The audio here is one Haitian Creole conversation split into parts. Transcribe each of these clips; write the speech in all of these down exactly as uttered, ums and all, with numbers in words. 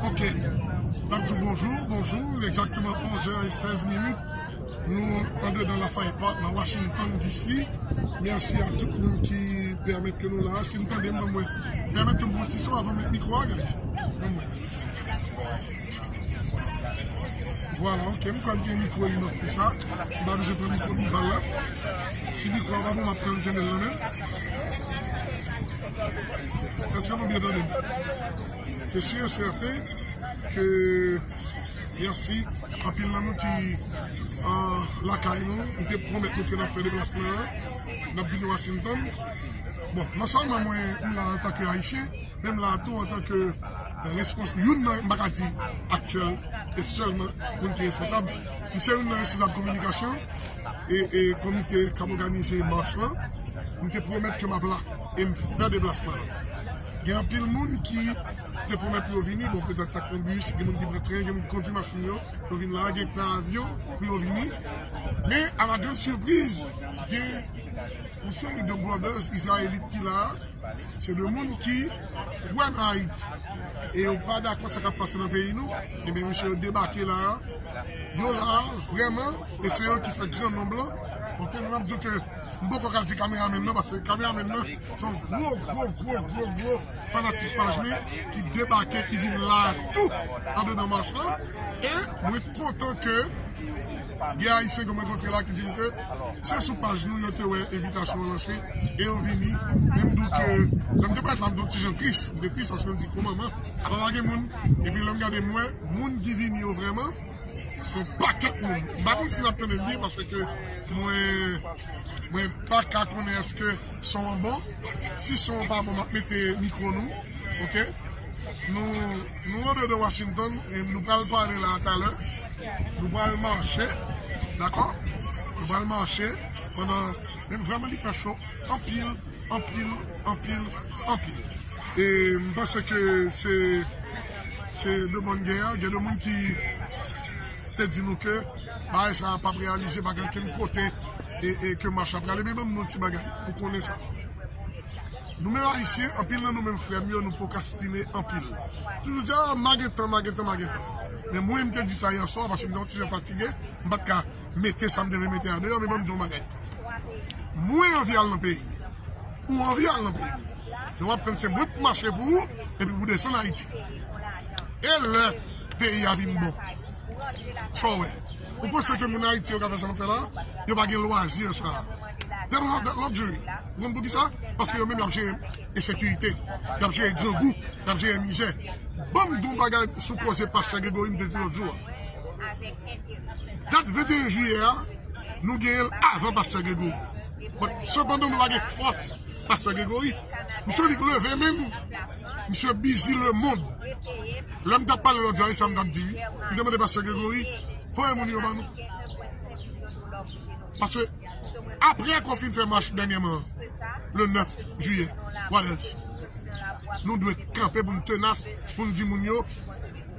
Ok. N ap di w bonjou, bonjou. Egzakteman onz è e sèz minit. Nou andedan Lafayette Park, nan Washington D C. Mèsi a tout moun ki pèmèt ke nou la. Si n tande m, ban mwen. Pèmèt ke m pran ti son avan m met mikwo a, guys. Ban mwen. Vwala, ok, m kwè m gen mikwo enough pou sa. M pa bezwen pran mikwo Duval la. Si mikwo a pa bon, m ap pran l kenbe l nan men m. Èske nou byen tande m? Se si e sèten ke, mèsi, anpil nan nou ki, ah, lakay nou, m te pwomèt nou ke n ap fè deplasman an, n ap vini Washington. Bon, non sèlman mwen, m la antanke Ayisyen, men m la tou antanke, eh, respons-, youn nan, m pa ka di aktyèl, e sèlman moun ki responsab. M se youn nan responsab kominikasyon e, e komite k ap òganize mach lan. M te pwomèt ke m ap la e m fè deplasman an. Gen anpil moun ki te pwomèt pou yo vini, bon, petèt sa k pran bis, gen moun ki pran tren, gen moun ki kondui machin yo, yo vin la, gen k pran avyon pou yo vini. Men, a ma grande surprise, gen yon seri de brothers izrayelit ki la, se de moun ki kwè nan Ayiti. E yo pa dakò sa k ap pase nan peyi nou. Ebyen, mesye yo debake la. Yo la, vrèman, e se yo ki fè gran nonb lan. Ok, nou ap di ke m poko ka di kameramèn nan, paske kameramèn nan se yon gwo, gwo, gwo, gwo, gwo fanatik paj mwen ki debake, ki vin la tou andedan mach lan. E mwen kontan ke gen Ayisyen ke mwen kontre la ki di m ke se sou paj nou yo te wè envitasyon an lanse e yo vini. Men m di w ke lè m te parèt la, m te yon ti jan tris. M te tris paske m di, kòman, apa pa gen moun? Epi lè m gade, m wè moun ki vini yo vrèman, se yon pakèt moun. M pa konn si n ap tande l byen paske mwen, mwen pa ka konnen èske son an bon. Si son an pa bon, m ap mete mikwo nou. Ok? Nou, nou andedan Washington, e nou pral pale la talè. Nou pral mache, dakò? Nou pral mache pandan, men vrèman li fè cho anpil, anpil, anpil, anpil. E m panse ke se, se de bòn gè, gen de moun ki te di nou ke bagay sa a p ap reyalize, pa gen okenn kote e, e ke mach la prale. Men ban m yon ti bagay pou konnen sa. Nou menm Ayisyen, anpil nan nou menm frè m yo, nou pwokastine anpil. Toujou di, "Ah, m a gen tan, m a gen tan, m a gen tan." Men mwen, m te di sa yè swa, paske m te yon ti jan fatige, m pa t ka mete sa m te vle mete a deyò, men ban m di yon bagay. Mwen anvi al nan peyi m. Ou anvi al nan peyi w. Men w ap tann se mwen k mache pou ou, epi pou desann Ayiti. E lè peyi a vin bon, sa w wè? Ou panse ke moun Ayiti yo ka fè sa n ap fè la? Yo pa gen lwazi sa. They don't have that luxury. Ou konn poukisa? Paske yo menm y ap jere ensekirite, y ap jere grangou, y ap jere mizè. Ban m di w yon bagay sou koze pastè Gregory m te di lòt jou a. Dat venteyen jiyè a, nou genyen l avan pastè Gregory. But, sepandan, nou pa gen fòs pastè Gregory. Misye li k leve menm, misye bizi lemonn. Lè m t ap pale lòt jou a, e sa m t ap di, wi. M te mande pastè Gregory, voye moun yo ban nou. Paske, apre ke w fin fè mach dènyèman, le nèf jiyè, what else? Nou dwe kanpe pou n tenas, pou n di moun yo,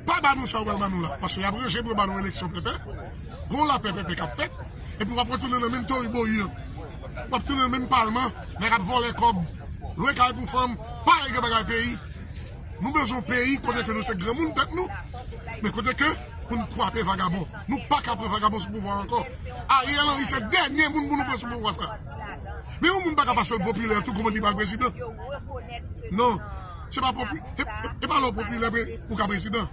pa ba nou sa yo pral ba nou la. Paske y ap ranje pou yo ba nou eleksyon pèpè. Gon lapè pèpè k ap fèt. Epi w ap retounen nan menm tori bori an. W ap tounen nan menm palman, nèg ap vòlè kòb, lwe kay pou fanm, pa regle bagay peyi. Nou bezwen yon peyi kote ke nou se granmoun tèt nou, men kote ke pou n kwape vagabon. Nou pa ka pran vagabon sou pouvwa ankò. Ariel Henry se dènye moun pou nou pran sou pouvwa sa. Men yon moun pa ka pase l popilè tou, kòman li pral prezidan? Non. Se pa popi-, e, e, e pa lè w popilè pou w ka prezidan.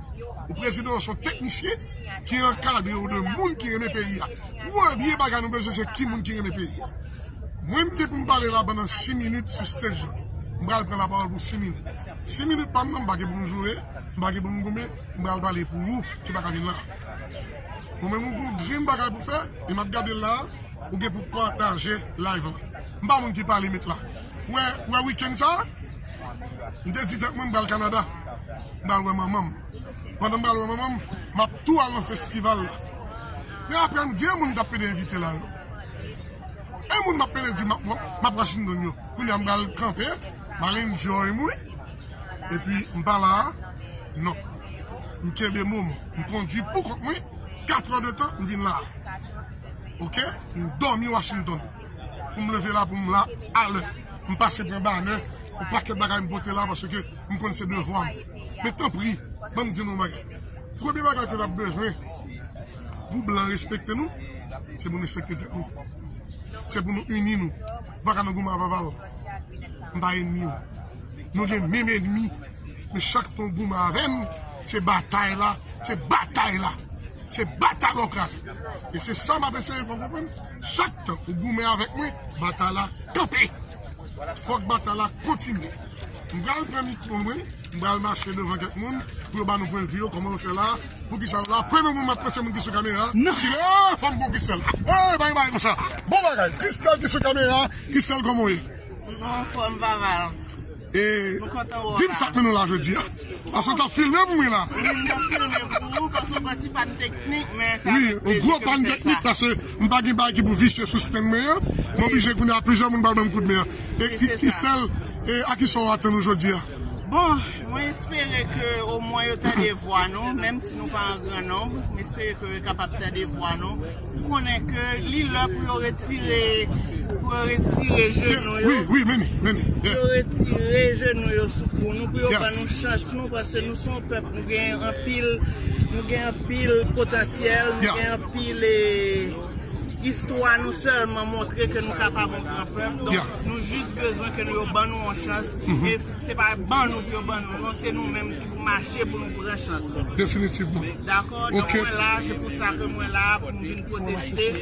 Ou prezidan, se yon teknisyen ki ankadre w de moun ki renmen peyi a. Premye bagay nou bezwen, se ki moun ki renmen peyi a. Mwen, m gen pou m pale la pandan sis minit sou stage la. M pral pran lapawòl pou sis minit. Sis minit pa m nan, m pa gen pou m joure, m pa gen pou m goumen, m pral pale pou ou ki pa ka vin la. Ou menm ou gon grenn bagay pou fè, e m ap gade l la, ou gen pou pataje live lan. M pa moun ki pale met la. Ou wè, ou wè wikenn sa, m te di tèt mwen m pral Kanada. M pral wè manman m. Pandan m pral wè manman m, m ap tou al nan festival la. Men apre m di, e moun m t ap pede envite la yo? E moun m ap pede di m ap, m ap Washington yo? Kounye a m pral kanpe, m al enjoy mwen, epi m pa la a? Non. M kenbe mo m, m kondui pou kont mwen, kat è de tan, m vin la a. Oke? M dòmi Washington. Pou m leve la, pou m la alè. M pase pran banè, yon pakèt bagay m pote la, paske m konn se devwa m. Men tanpri, ban m di nou yon bagay. Premye bagay ke n ap bezwen pou blan respekte nou, se pou nou respekte tèt nou. Se pou nou ini nou. Nou pa ka nan goumen avè papa l. M pa ènmi w. Nou gen menm ènmi. Men chak tan w goumen avè m, se batay la, se batay la. Se batay la w kraze. E se sa m ap eseye fè w konprann. Chak tan ou goumen avèk mwen, batay la kanpe. Fòk batay la kontinye. M pral pran mikwo mwen, m pral mache devan kèk moun pou yo ba nou pwennvi yo, kòman yo fè la, poukisa yo la. Premye moun m ap pran se moun ki sou kamera. Non. Ki lè, fò m pran Christelle. Ey, bay, bay, konsa. Bon bagay. Christelle ki sou kamera. Christelle, kòman w ye? M anfòm, papa. E, di m sa k mennen w la jodi a. Paske w t ap filme pou mwen la. Wi, m t ap filme pou ou, paske w pran ti pann teknik, men sa fè plezi ke m fè sa. Wi, yon gwo pann teknik, paske m pa gen bagay ki pou visye sou stand mwen an. M oblije kounye a plizyè moun pral ban m kout men an. E Christelle, e, a kisa w atann ou jodi a? Bon, mwen espere ke omwen yo tande vwa nou, menm si nou pa an gran nonb, m espere ke yo kapab tande vwa nou. Ou konnen ke li lè pou yo retire, pou yo retire jenou yo. Wi, wi, meni, meni. Pou yo retire jenou yo sou kou nou, pou yo ban nou chans nou, paske nou se yon pèp, nou gen anpil, nou gen anpil potansyèl, nou gen anpil, eh, istwa nou sèlman montre ke nou kapab yon gran pèp. Donk, nou jis bezwen ke nou yo ban nou yon chans. E se pa ban nou pou yo ban nou, non, se nou menm ki pou mache pou nou pran chans. Definitivman. Dakò? Donk, mwen la, se pou sa ke mwen la, pou m vin pwoteste.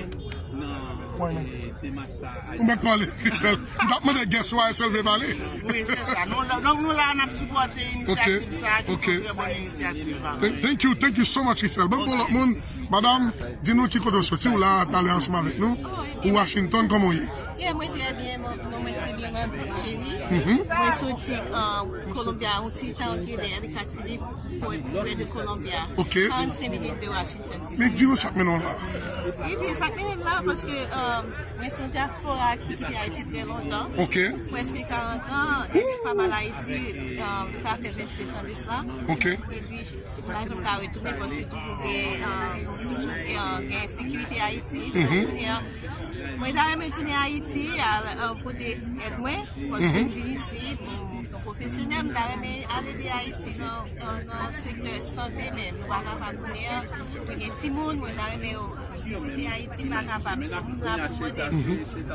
Ou mèt pale, Christelle. M t ap mande guest why Christelle vle pale. Wi, se sa. Nou la, donk, nou la, n ap sipòte inisyativ sa, ki se yon trè bon inisyativ. Thank, thank you, thank you so much, Christelle. Bon, pou lòt moun, madanm, di nou ki kote w soti, ou la talè ansanm avèk nou. Ou Washington, kòman w ye? Yeah, mwen trè byen, non mwen se Miranda Chéry. Mwen soti, uh, Columbia, yon ti town ki rele Ellicottville, prè de Columbia. Ok. Karannsenk minit de Washington D C. Men di nou sa k mennen w la. Ebyen, sa k mennen m la, paske, um, mwen se yon dyaspora ki kite Ayiti trè lontan. Ok. Prèske karant an, epi m pa mal Ayiti, um, sa fè vennsenk an de sa. Ok. Epi, m pa janm ka retounen paske toujou gen, um, toujou gen, gen ensekirite Ayiti. So, kounye a, mwen ta renmen tounen Ayiti, al, uh, pote èd mwen, paske m vin isi, bon, se yon pwofesyonèl, m ta renmen al ede Ayiti nan, nan, nan sektè sante, men nou pa kapab kounye a. Mwen gen timoun, mwen ta renmen yo vizite Ayiti, m pa kapab. So, m la pou mande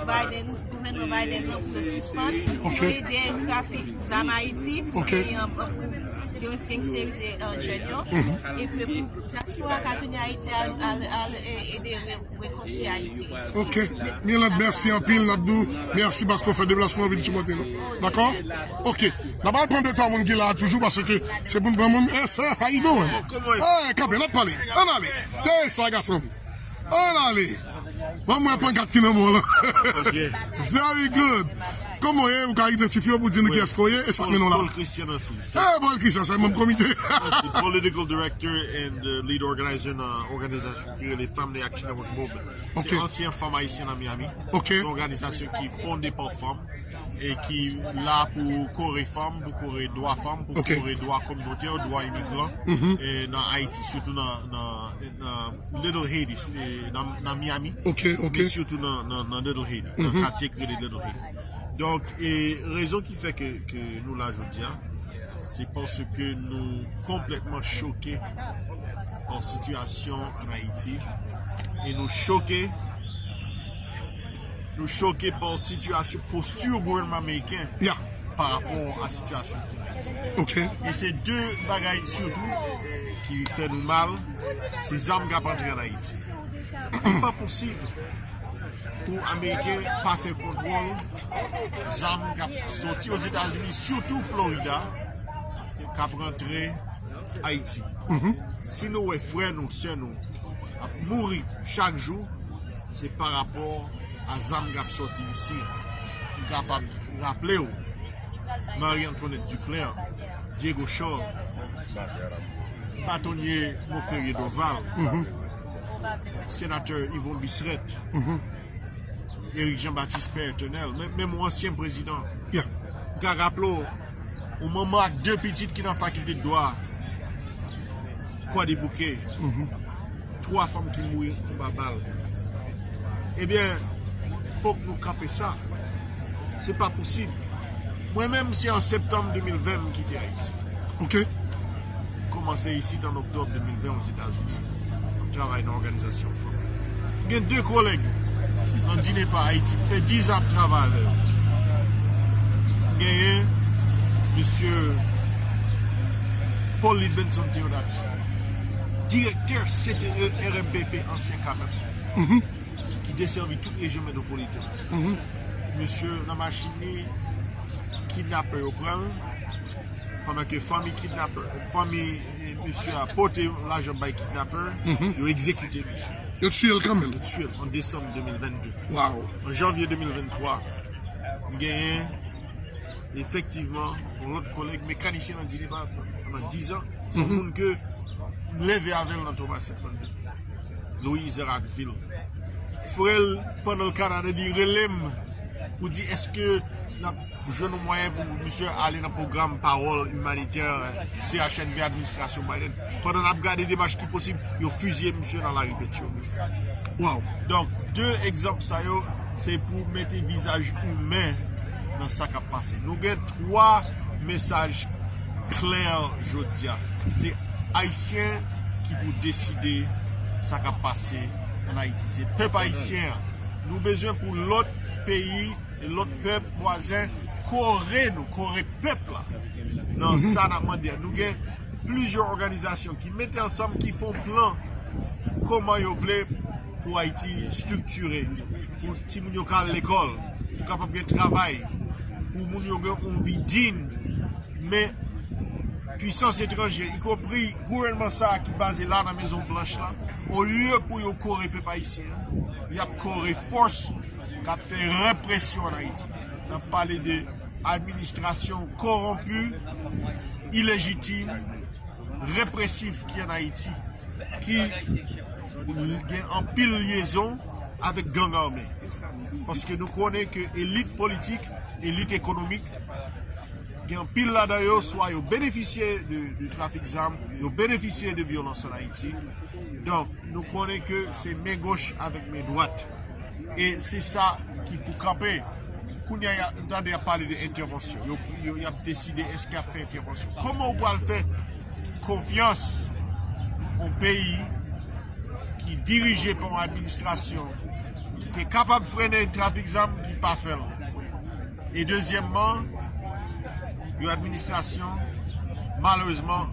Biden, gouvènman Biden nan pou yo sispann, pou yo ede trafik zam Ayiti, pou ke, uh, pou yo gangstérize, uh, jèn yo. Epi pou dyaspora ka tounen Ayiti, al, al, al, e, ede re-, rekonstwi Ayiti. Ok. Mirlande, mèsi anpil. N ap di w mèsi paske w fè deplasman w vin sipòte nou. Dakò? Ok. N ap al pran de twa moun ki la toujou paske se pou n pran moun. Hey, sir, how you doing? Hey, kanpe, n ap pale. Ann ale. Se sa, gason. Ann ale. Ban mwen pankat ki nan men w lan. Ok. Very good. Kòman w ye? Ou ka idantifye w pou di nou kiyès ke w ye e sa k mennen w la? Paul Christian Anfils. Eh, Paul Christian, se manm komite. Mwen se political director and, uh, lead organizer nan òganizasyon ki rele Family Action Network Movement. Ok. Se ansyen Fanm Ayisyen nan Miami. Ok. Se yon òganizasyon ki fonde pa fanm e ki la pou kore fanm, pou kore dwa fanm, pou kore dwa kominotè, dwa imigran, e nan Ayiti, sitou nan, nan, nan Little Haiti, e nan, nan Miami, men sitou nan, nan, nan Little Haiti, nan katye ki rele Little Haiti. Donk, e rezon ki fè ke, ke nou la jodi a, se paske nou konplètman choke pa sitiyasyon ann Ayiti, e nou choke Nou choke pa sitiyasyon, posti gouvènman ameriken pa rapò a sitiyasyon ki ann Ayiti. Ok. E se de bagay sitou ki fè nou mal, se zam k ap antre ann Ayiti. Li pa posib Pou Ameriken pa fè kontwòl zam k ap sòti Ozetazini, sitou Florida, k ap rantre Ayiti. Si nou wè frè nou, sè nou ap mouri chak jou, se pa rapò a zam k ap sòti isi. M kapab raple w, Marie Antoinette Duclair, Diego Charles, Batonye Monferrier Dorval, Senatè Yvon Bisrette, Éric Jean-Baptiste Péternel, men, menm yon ansyen prezidan. M ka raple w, yon manman ak de pitit ki nan fakilte dwa Kwadèboukè, twa fanm ki mouri anba bal. Ebyen, fòk nou kanpe sa. Se pa posib. Mwen menm, se an septanm de mil ven m kite Ayiti. Ok. Kòmanse isit an oktòb de mil ven Ozetazini. M ap travay nan òganizasyon fanm. Gen de kolèg nan DINEPA Ayiti, m fè diz an ap travay avè yo. Genyen mesye Paul Lidbenson Theonat, direktè C T E R M P P ansyen K M M, ki desèvi tout rejyon metwopolitèn. Mesye nan machin li, kidnapè yo pran l, pandan ke fanmi kidnapè, fanmi, eh, mesye a pote lajan bay kidnapè, yo egzekite mesye. Yo tiye l kanmenm. Yo tiye l an desanm de mil venn de. Waw. An janvye de mil venn twa, m genyen efektivman yon lòt kolèg mekanisyen nan DINEPA pandan diz an. Se yon moun ke m leve avè l nan Thomas Seyfried. Louis Raqueville. Frè l, pandan l Kanada, li rele m pou di, èske n ap jwenn yon mwayen pou misye ale nan pwogram pawòl imanitè C H N B administrasyon Biden. Pandan n ap gade demach ki posib, yo fizye misye nan lari Petyonvil. Waw. Donk, de egzanp sa yo, se pou mete vizaj imen nan sa k ap pase. Nou gen twa mesaj klè jodi a. Se Ayisyen ki pou deside sa k ap pase ann Ayiti. Se pèp ayisyen an. Nou bezwen pou lòt peyi e lòt pèp vwazen kore nou, kore pèp la nan sa n ap mande a. Nou gen plizyè òganizasyon ki mete ansanm, ki fè yon plan kòman yo vle pou Ayiti estriktire, pou timoun yo ka al lekòl, pou kapab gen travay, pou moun yo gen yon vi diy. Men pwisans etranje, ikonpri gouvènman sa a ki baze la nan Mezon Blanch la, olye pou yo kore pèp ayisyen an, y ap kore fòs k ap fè represyon ann Ayiti. N ap pale de administrasyon kowonpi, ilejitim, represif ki ann Ayiti, ki gen anpil lyezon avèk gang ame. Paske nou konnen ke elit politik, elit ekonomik, gen anpil ladan yo, swa yo benefisye de, de trafik zam, yo benefisye de vyolans ann Ayiti. Donk, nou konnen ke se men goch avèk men dwat. E se sa ki pou kanpe. Kounye a, y a, m tande y ap pale de entèvansyon. Yo, yo, y ap deside èske y ap fè entèvansyon. Kòman w pral fè konfyans yon peyi ki dirije pa yon administrasyon ki te kapab frennen trafik zam, ki pa fè l? E dezyèmman, yon administrasyon, malerezman,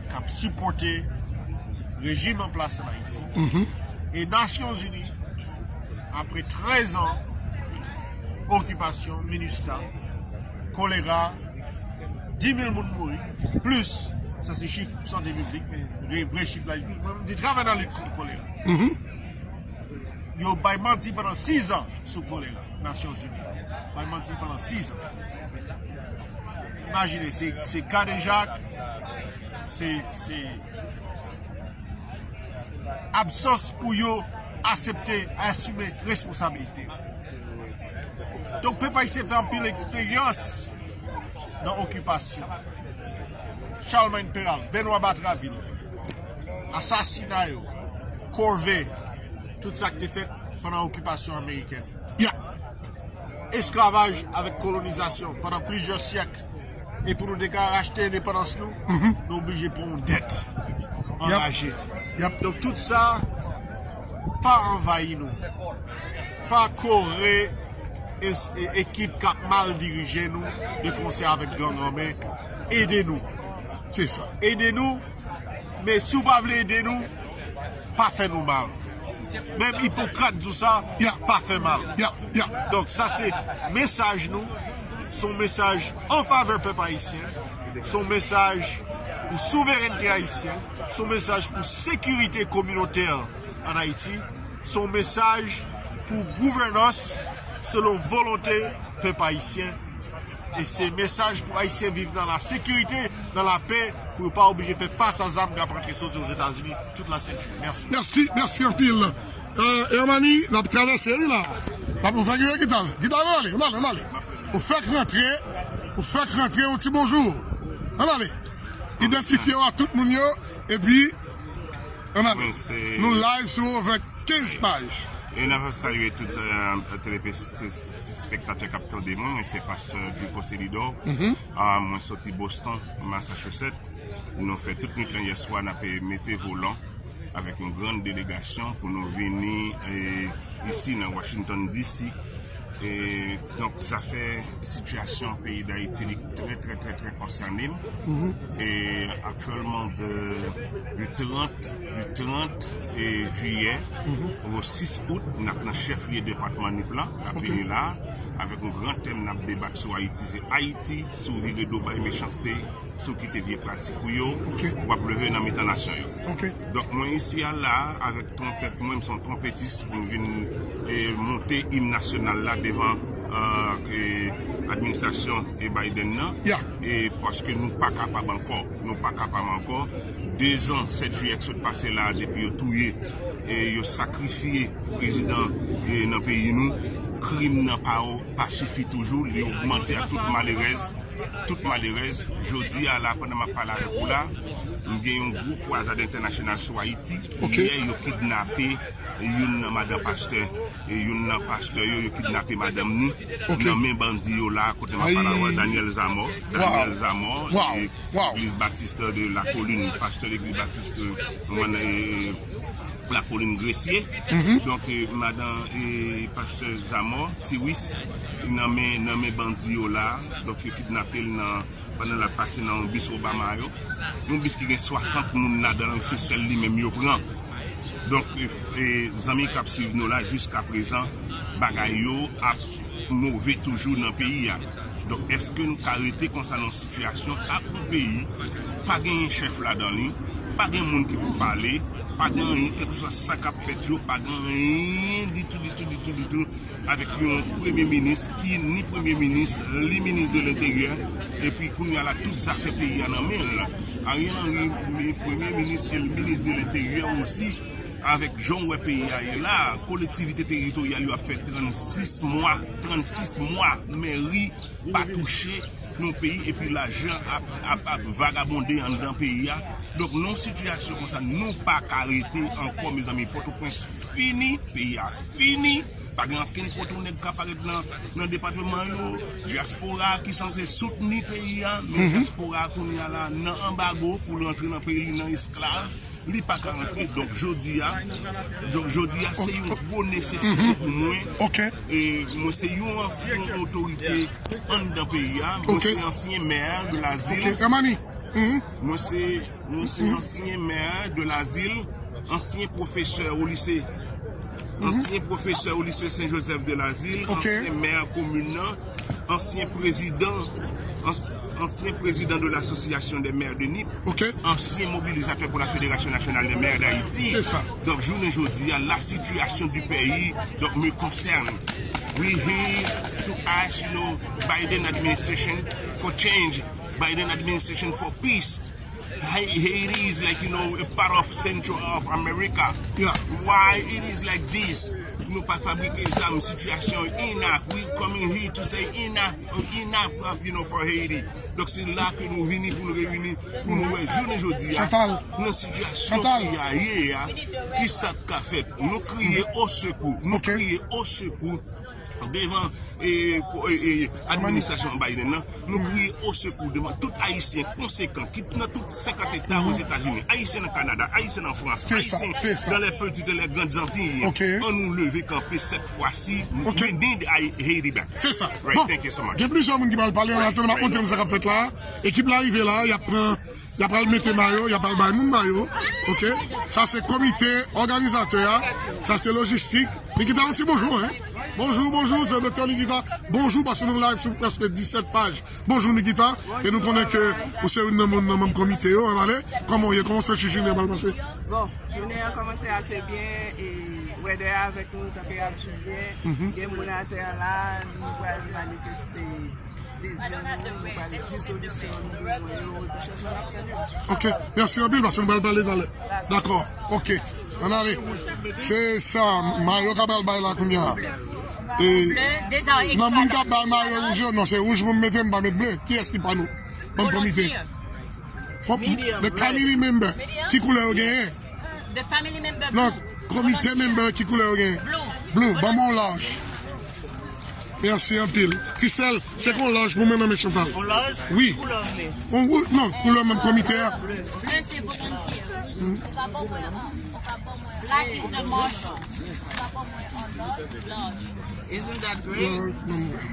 k ap sipòte rejim an plas ann Ayiti. E Nasyonzini, apre trèz an okipasyon, minista, kolera, dis mil moun mouri, plis, sa se chif sante piblik, men vre, vre chif la, mwen, m te travay nan lit kont kolera. Yo bay manti pandan sis an sou kolera, Nasyonzini. Bay manti pandan sis an. Imajine, se, se kadejak, se, se absans pou yo asepte, asime responsabilite. Donk, pèp ayisyen fè anpil eksperyans nan okipasyon. Charlemagne Péralte, Benoît Batraville, asasina yo, Corvée, tout sa k te fèt pandan okipasyon amerikèn. Esklavaj avèk kolonizasyon pandan plizyè syèk. E pou nou te ka rachte endepandans nou, nou oblije pran yon dèt angaje. Donk, tout sa, pa anvayi nou. Pa kore es-, e-, ekip k ap mal dirije nou de konsè avèk gang ame. Ede nou. Se sa. Ede nou, men si w pa vle ede nou, pa fè nou mal. Menm Ipokrat di w sa, pa fè mal. Donk, sa se mesaj nou. Se yon mesaj an favè pèp ayisyen. Se yon mesaj pou souverènte ayisyen. Se yon mesaj pou sekirite kominotè ann Ayiti. Se yon mesaj pou gouvènans selon volonte pèp ayisyen. E se mesaj pou Ayisyen viv nan lasekirite, nan lapè, pou yo pa oblije fè fas a zam k ap rantre soti Ozetazini tout la Sent Jiyè. Mèsi. Mèsi, mèsi anpil. Euh, Hermani, n ap travèse, wi, la. N ap, ou fèk rive, Gital. Gital, ann ale, ann ale, ann ale. Ou fèk rantre, ou fèk rantre, yon ti bonjou. Ann ale. Idantifye w a tout moun yo, epi, ann ale. Nou live sou Ovè kenz paj. E n ap salye tout, euh, telespektatè k ap tande mwen. Mwen se pastè Ducos Elidor. Ah, mwen soti Boston, Massachusetts. Nou fè tout nwit lan yèswa, n ap mete volan avèk yon grann delegasyon pou nou vini, eh, isi nan Washington D C. E, donk, zafè sitiyasyon peyi Dayiti, li trè, trè, trè, trè konsène m. E aktyèlman, de, du trant, du trant, e, jiyè o sis out, n ap nan chèf lye depatman Nip la, n ap vini la, avèk yon gran tèm n ap debat sou Ayiti, se Ayiti, si w vire do bay mechanste, si w kite vye pratik ou yo, w ap leve nan mitan nasyon yo. Donk, mwen isi a la, avèk twonpèt mwen, m se yon twonpetis pou m vin, e, monte im nasyonal la devan, e, ke administrasyon, e, Biden nan. E paske nou pa kapab ankò. Nou pa kapab ankò. Dezan, sèt jiyè k sot pase la, depi yo touye, e, yo sakrifye prezidan, e, nan peyi nou, krim nan pa, pa sifi toujou, li ogmante ak tout malerèz. Tout malerèz, jodi a la, pandan m ap pale avèk ou la, m gen yon gwo kwazad entènasyonal sou Ayiti. Yè, yo kidnape youn nan madan pastè, e youn nan pastè yo, yo kidnape madanm ni nan men bandi yo la, kote m ap pale avè w, Daniel Zamor. Daniel Zamor, e Legliz Batis de la Kolin, pastè Legliz Batis de, e, Lakolin Gresye. Donk, e, madan, e, pastè Zamor, Tiwis, nan men, nan men bandi yo la. Donk, yo kidnape l nan, pandan l ap pase nan yon bis Obama yo. Yon bis ki gen swasant moun ladan l, se sèl li menm yo pran. Donk, e, e, zanmi k ap swiv nou la, jiska prezan, bagay yo ap move toujou nan peyi a. Donk, èske n ka rete konsa nan yon sitiyasyon ak yon peyi, pa genyen chèf ladan li, pa gen moun ki pou pale, pa gen anyen, kèlkeswa sa k ap fèt yo, pa gen anyen ditou, ditou, ditou, ditou, avèk yon premye minis ki ni premye minis, li minis de lenteryè, epi kounye a la, tout zafè peyi a nan men l. Ariel Henry, premye minis e l minis de lenteryè osi, avèk jan w wè peyi a ye la, kolektivite teritoryal yo ap fè trannsis mwa, trannsis mwa, mèri pa touche nan peyi, epi lajan ap, ap, ap vagabonde anndan peyi a. Donk, nan yon sitiyasyon konsa, nou pa ka rete ankò, mezanmi. Pòtoprens fini, peyi a fini. Pa gen okenn kote yon nèg ka parèt nan, nan depatman yo. Dyaspora ki sanse soutni peyi a, men dyaspora a kounye a la nan anbago pou l rantre nan peyi li nan esklav. Li pa ka rantre. Donk, jodi a, donk, jodi a, se yon gwo nesesite pou mwen. E mwen se yon ansyen otorite anndan peyi a. Mwen se ansyen mè de la zil. Mwen se, mwen se ansyen mè de la zil, ansyen pwofesè o lise. Ansyen pwofesè o lise Sen Jozèf de la Zil, ansyen mè komin nan, ansyen prezidan, ans-, ansyen prezidan de l'Association des maires de Nip, ansyen mobilizatè pou la Fédération Nationale des Maires d'Haïti. Donk, jounen jodi a, la situation du pays, donk, me concerne. We here to ask, you know, Biden administration for change, Biden administration for peace. Hai-, Haiti is like, you know, a part of Central of America. Why it is like this? Nou pa fabrike zam, sitiyasyon enough. We coming here to say enough, enough, uh, you know, for Haiti. Donk, se la ke nou vini pou nou reyini, pou nou wè jounen jodi a, nan sitiyasyon peyi a ye a, ki sa k ka fèt. Nou kriye o sekou, nou kriye o sekou devan, e, ko-, e, e, administrasyon Biden nan. Nou kriye o sekou devan tout Ayisyen konsekan, kit nan tout senkant eta Ozetazini, Ayisyen nan Kanada, Ayisyen nan Frans, Ayisyen dans les petites et les grandes Antilles. An nou leve kanpe sèt fwa si. We need Haiti back. Se sa. Bon, gen plizyè moun ki pral pale, an atandan m ap montre nou sa k ap fèt la. Ekip la rive la, y ap pran Y ap al mete mayo, y ap al bay moun mayo. Oke? Sa se komite òganizatè a. Sa se lojistik. Nikita, yon ti bonjou, hein? Bonjou, bonjou, se Doktè Nikita. Bonjou, paske nou live sou prèske disèt paj. Bonjou, Nikita. E nou konnen ke ou se youn nan moun nan manm komite yo, ann ale. Kòman w ye? Kòman se jounen an pral pase? Bon, jounen an kòmanse ase byen, e wèdè a avèk nou, tanperati byen, gen moun atè a la, nou pral manifeste dezè nou, nou pral di solisyon nou bezwen yo, epi chanjman n ap fè nou. Oke, mèsi anpil, paske nou pral pale talè. Dakò, oke. Ann ale. Se sa, mayo k ap al bay la kounye a. E, nan moun k ap bay mayo wouj yo, non, se wouj pou m mete, m pa met ble. Kiyès ki pa nou? Banm komite. Fòk, the committee member. Ki koulè yo genyen? The family member. Non, komite member ki koulè yo genyen? Blue. Blue, ban mwen yon laj. Mèsi anpil. Christelle, se kon laj pou mwen nan men Chantal. Yon laj? Wi. Ki koulè w vle? Yon wou-, non, koulè manm komite a. Bleu, se volontiers. Ou ka ban mwen, ou ka ban mwen. Black is the marshal. Ou ka ban mwen yon laj, laj. Isn't that great? Laj, ban mwen.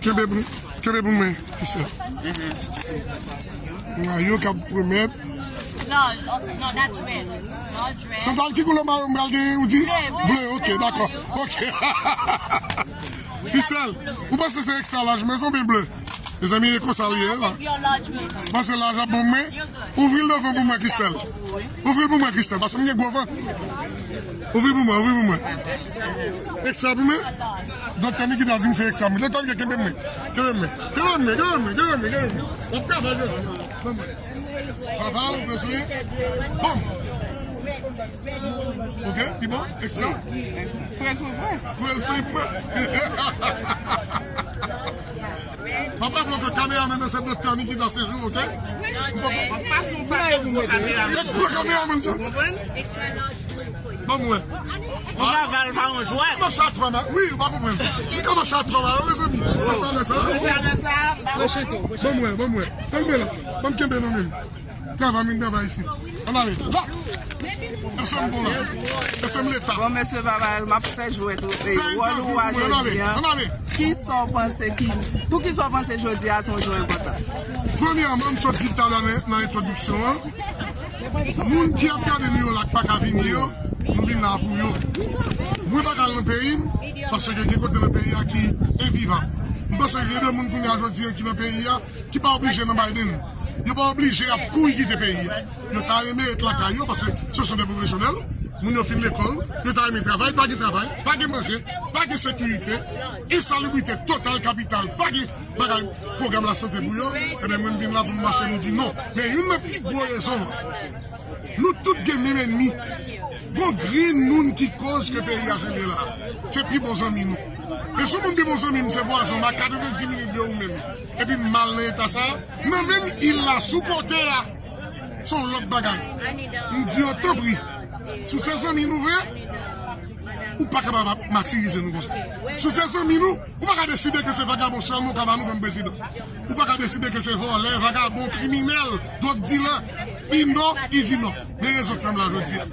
Kenbe pou, kenbe pou mwen, Christelle. Mayo k ap pwomèt. No, no, that's red. Large red. Chantal, ki koulè mayo m pral genyen, ou di? Ble, ble. Ble, oke, dakò. Oke. Christelle, ou panse se ekstra laj, men se yon ble. Mezanmi, e konsa l ye la. Mwen se laj ap ban mwen. Ouvri l devan pou mwen, Christelle. Ouvri l pou mwen, Christelle, paske m gen gwo vant. Ouvri pou mwen, ouvri pou mwen. Ekstra pou mwen. Doktè Nikita di m se ekstra. Doktè Nikita, kenbe mwen. Kenbe mwen. Kenbe mwen, kenbe mwen, kenbe mwen, kenbe mwen. W ap travay jodi a. Ban mwen. Papa, ou bezwen? Bon. Oke, pi bon? Ekstra? Frè l sou pwen. Frè l sou pwen. Papa, bloke kameraman nan, se Doktè Nikita Séjour, oke? W ap pase yon pakèt gwo kameraman. Gwo kameraman, sa. Ou konprann? Ban m wè. Yon kaval pa yon jwèt. Kòman sa, twa ma-, wi, ou pa konprann. Kòman sa, twa ma-, mezanmi. Kòman sa, lè sa? Ban m wè, ban m wè. Kenbe la. Ban m kenbe nan men m. Travay, vin travay isit. Ann ale. La. Mesye m bon la. Mesye m leta. Bon, mesye Vavarel, m ap fè jwèt ou, e, wòl ou a jodi a. Ann ale. Kisa w panse ki, poukisa w panse jodi a se yon jou enpòtan? Premyèman, m sot di talè nan, nan entwodiksyon an, moun ki ap gade nou yo la k pa ka vini yo, nou vin la pou yo. Mwen pa ka al nan peyi m, paske gen kote nan peyi a ki envivab. M panse gen de moun kounye a jodi a ki nan peyi a, ki pa oblije nan Biden. Yo pa oblije ap kouri kite peyi a. Yo ta renmen ret lakay yo paske se son de pwofesyonèl. Moun yo fin lekòl, yo ta renmen travay, pa gen travay, pa gen manje, pa gen sekirite, ensalibrite total kapital, pa gen bagay pwogram lasante pou yo. Ebyen, mwen, m vin la pou m mache, m di non. Men youn nan pi gwo rezon an, nou tout gen menm ènmi. Gon grenn moun ki koz ke peyi a jan l ye la. Se pi bon zanmi nou. Men si yon moun pi bon zanmi m, se vwazen m a katrevenndis minit de ou menm. Epi m mal nan eta sa a, nan menm il la, sou kote a, se yon lòt bagay. M di yo, tanpri, si w se zanmi nou vre, ou pa kapab ap matirize nou konsa. Si w se zanmi nou, ou pa ka deside ke se vagabon sèlman ou ka ba nou kòm prezidan. Ou pa ka deside ke se vòlè, vagabon, kriminèl, dwòg dilè, enough is enough. Men rezon k fè m la jodi a.